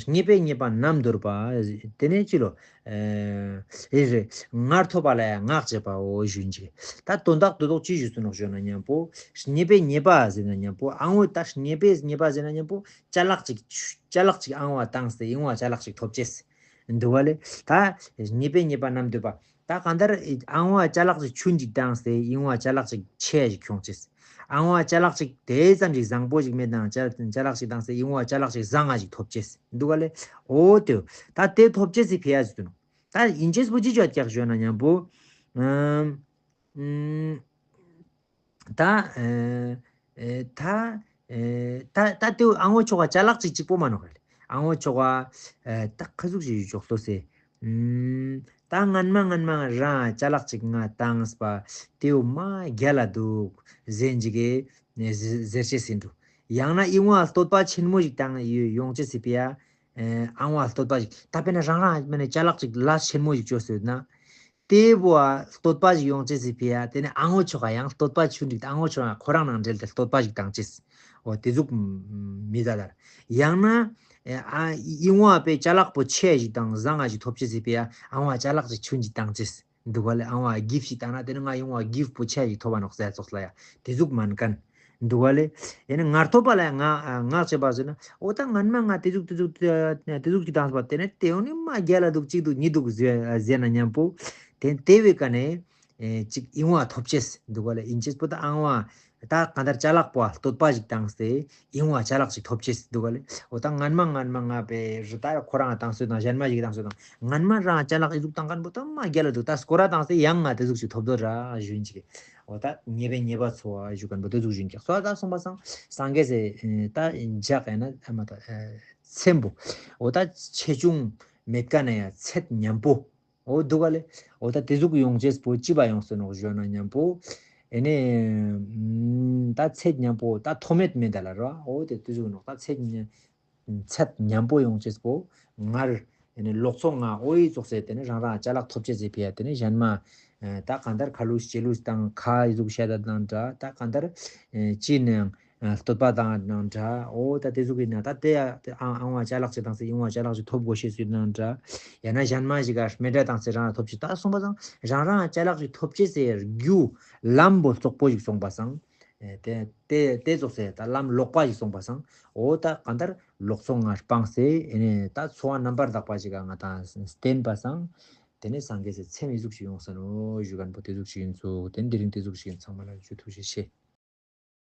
ཉེས་པའི་ཉེས་པ་རྣམས་འདོར་བ། དེ་ནས་ཅི་ལོ། ཨེ་རེད། སྔར་ཐོབ་པ་ལ་ཡང་བསྔགས་བྱེད་པའོ་ཞུ་ཅིག་ད་དོན་དག་དོན་དག་ཅི་ཞུ་ཚུལ་ནོག་ཞུ་ན་མཉམ་པོ། ཉེས་པའི་ཉེས་པ་ཟེར་ན་མཉམ་པོ་ཨང་འོ་ད་ཉེས་པའི་ཉེས་པ་ཟེར་ན་མཉམ་པོ་ཅ་ལག་ཅིག་ཅ་ལག་ཅིག་ཨང་བ་བཏང་སྟེ་ཡིན་བ་ཅ་ལག་ཅིག་ཐོབ་ཅེས། འདུག་བ་ལེ། ད་ཉེས་པའི་ཉེས་པ་རྣམས་འདོད་པ། ད་གང་ལྟར་ཨང་བ་ཅ་ལག་ཅིག་ཆུན་ཅིག་བཏང་སྟེ་ཡིན་བ་ཅ་ལག་ཅིག་ཆེ་ཞིག་ཁྱོང་ཅེས། ཨང་བ་ཅ་ལག་ཅིག་དེ་ཙམ་ཅིག་བཟང་པོ་ཞིག་མེད་ནའང་ཅ་ཅ་ལག་ཅིག་བཏང་སྟེ་ཡིན་བ་ཅ་ལག་ཅིག་བཟང་ང་ཞིག་ཐོབ་ཅེས་འདུག་ག་ལེ། ཨོ་དེ་ད་དེ་ཐོབ་ཅེས་སི་ཕི་ཡ་ཟེར་དུ་ནོ། ད་ཡིན་ཅེས་པོ་ཅི་ཅོ་ཀྱག་ཞོན་ན་མཉམ་པོ། ཨམ། ཨམ། ད། ཨེ། ཨེ། ད། ཨེ། ད་ད་དེ་ཨ་ངོ་ཆོག་ག་ཅ་ལག་ཅིག་གཅིག་པོ་མ་ནོག་རེད། ཨ་ངོ་ཆོ་ག་ཨ་ད་ཁ་ཟུག་ཞིག་ཡོད་ཆོག་ལྟོས་སེ། ཨུམ། ད་སྔན་མ་སྔན་མ་རང་ཅ་ལག་ཅིག་ང་བཏང་སྤ་དེའུ་མ་རྒྱལ་ལ་འདུག་ཟེན་ཅིག་གི་ཟེར་ཅེས་ཟིན་འགྲོ། ཡང་ན་ཨི་ངོ་ཨ་བསྟོད་པ་ཆེན་མོ་ཞིག་བཏང་ཡོད་ཡོང་ཅེས་སི་པི་ཡ། ཨ་ངོ་ཨ་བསྟོད་པ་ཞིག་ད་དཔེར་ན་རང་རང་མ་ནས་ཅ་ལག་ཅིག་ལ་ཆེན་མོ་ཞིག་བཅོས་སོད་ན། དེ་བོ་ཨ་བསྟོད་པ་ཞིག་ཡོང་ཅེས་སི་པི་ཡ་དེ་ནས་ཨ་ངོ་ཆོ་ག་ཡང་བསྟོད་པ་ཆུ་འགྲིག་ཨ་ངོ་ཆོ་ག་ཁོ་རང་ནང་འབྲེལ་ཏེ་བསྟོད་པ་ཞིག་བཏང་ཅེས། འོ་དེ་ཟུག་མི་ཟ་དར། ཡང་ན། ཨ་ཨི་ངོ་ཨ་པའི་ཅ་ལག་པོ་ཆེ་ཞིག་དང་བཟང་ང་ཞིག་ཐོབ་ཅེས་སི་པི་ཡ་ཨ་ངོ་ཨ་ཅ་ལག་ཅིག་ཆུན་ཞིག་བཏང་ཅེས། འདུག་ག་ལེ། ཨ་ངོ་ཨ་གིབ་ཞིག་བཏང་ན་དེ་ནི་ང་ཡོང་བ་གིབ་པོ་ཆེ་ཞིག་ཐོབ་པ་ནོག་ཟེར་ཙོགས་ལ་ཡ་དེ་ཟུག་མན་ཀན། འདུག་ག་ལེ། ཡིན་ན་ངར་ཐོབ་པ་ལ་ཡ་ང་ཨ་ངག་བྱེད་པ་ཟེར་ན་འོ་ད་སྔན་མ་ང་དེ་ཟུག་དེ་ཟུག་དེ་ཟུག་ཅིག་བཏང་སོང་བ་དེ་ནི་དེ་འོ་ནི་མ་རྒྱལ་ལ་འདུག་གཅིག་འདུག་གཉིས་འདུག་ཟེར་ཟེར་ན་མཉམ་པོ་དེ་དེ་བའི་ཀ་ནས་ཨེ་ཅིག་ཨི་ངོ་ཨ་ཐོབ་ཅེས་འདུག་ག་ལེ། ཨིན་ཅེས་པོ་ད་ཨ་ངོ་ཨ་ད་གང་ལྟར་ཅ་ལག་པོ་ཨ་བསྟོད་པ་ཞིག་བཏང་སྟེ་ཨི་ངོ་ཨ་ཅ་ལག་ཅིག་ཐོབ་ཅེས་འདུག་ག་ལེ། འོ་ད་སྔན་མ་སྔན་མ་ང་པའི་རི་ད་ཁོ་རང་བཏང་སོད་དང་གཞན་མ་ཞིག་བཏང་སོད་དང་སྔན་མ་རང་ཅ་ལག་ཨི་ཟུག་བཏང་མཁན་པོ་ད་མ་རྒྱལ་ལ་འདུག་ད་སྐོར་ར་བཏང་སྟེ་ཡང་ང་དེ་ཟུག་ཞིག་ཐོབ་དོ་ར་ཞུ་ཡིན་ཅིག་འོ་ད་ཉེས་པའི་ཉེས་པ་ཚོ་བ་ཞུ་མཁན་པོ་དེ་ཟུག་ཞིག་ཀྱག་སོ་ད་སོང་པ་སང་སངས་རྒྱས་སེ་ད་འཇག་ཡ་ན་ཨ་མ་ད་ཚེམ་པོ་འོ་ད་ཆེ་ཆུང་མེད་ཀ་ན་ཡ་ཚད་མཉམ་པོ། འོ་འདུག་ག་ལེ། འོ་ད་དེ་ཟུག་ཡོང་ཅེས་པོ་ཅི་བ་ཡོང་སོ་ནོག་ཞོ་ན་མཉམ་པོ། ཨེ་ནས་ད་ཚད་མཉམ་པོ་ད་ཐོ་མེད་མེད་ད་ལ་ར་འོ་དེ་དེ་ཟུག་ནོག་ད་ཚད་མཉམ་ཚད་མཉམ་པོ་ཡོང་ཅེས་པོ་ངར་ཨེ་ནས་ལོག་ཚོ་ང་འོ་ཡི་ཙོག་སེ་དེ་ནས་རང་རང་ཅ་ལག་ཐོབ་ཅེས་ཟེར་ཕི་ཡ་དེ་ནས་གཞན་མ་ད་གང་ལྟར་ཁ་ལུས་ལྕེ་ལུས་དང་ཁ་ཡི་ཟུག་བཤད་ད་དང་འདྲ་ད་གང་ལྟར་ཅི་ནས་བསྟོད་པ་དང་ནང་འདྲ། འོ་ད་དེ་ཟུག་གི་ན་ད་དེ་ཡ་དེ་ཨང་ཨང་བ་ཅ་ལག་ཅིག་དང་སེ་ཨིང་བ་ཅ་ལག་ཅིག་ཐོབ་དགོས་ཤེས་སུ་ནང་འདྲ། ཡང་ན་གཞན་མ་ཞིག་ག་མེ་དྲ་དང་སེ་རང་ཐོབ་ཅིག་ད་སོང་པ་སང་རང་རང་ཅ་ལག་ཅིག་ཐོབ་ཅེས་སེ་རྒྱུ་ལམ་པོ་རྩོག་པོ་ཞིག་སོང་པ་སང་། དེ་དེ་དེ་ཙོག་སེ་ད་ལམ་ལོག་པ་ཞིག་སོང་པ་སང་། འོ་ད་གང་ལྟར་ལོག་སོང་ང་སྤངས་སེ་ཨེ་ནས་ད་འཚོ་བ་རྣམ་པར་དག་པ་ཞིག་ག་ང་དང་བསྟེན་པ་སང་། དེ་ནས་སངས་རྒྱས་སེ་ཚེམ་ཡི་ཟུག་ཞིག་ཡོང་ས་ནོ་ཞུ་མཁན་པོ་དེ་ཟུག་ཞིག་ཡིན་ཚུག་དེ་འདི་རིང་དེ་ཟུག་ཞིག་ཡིན། ཚང་མ་ལ་ཇུ་ཐུགས་རྗེ་ཆེ།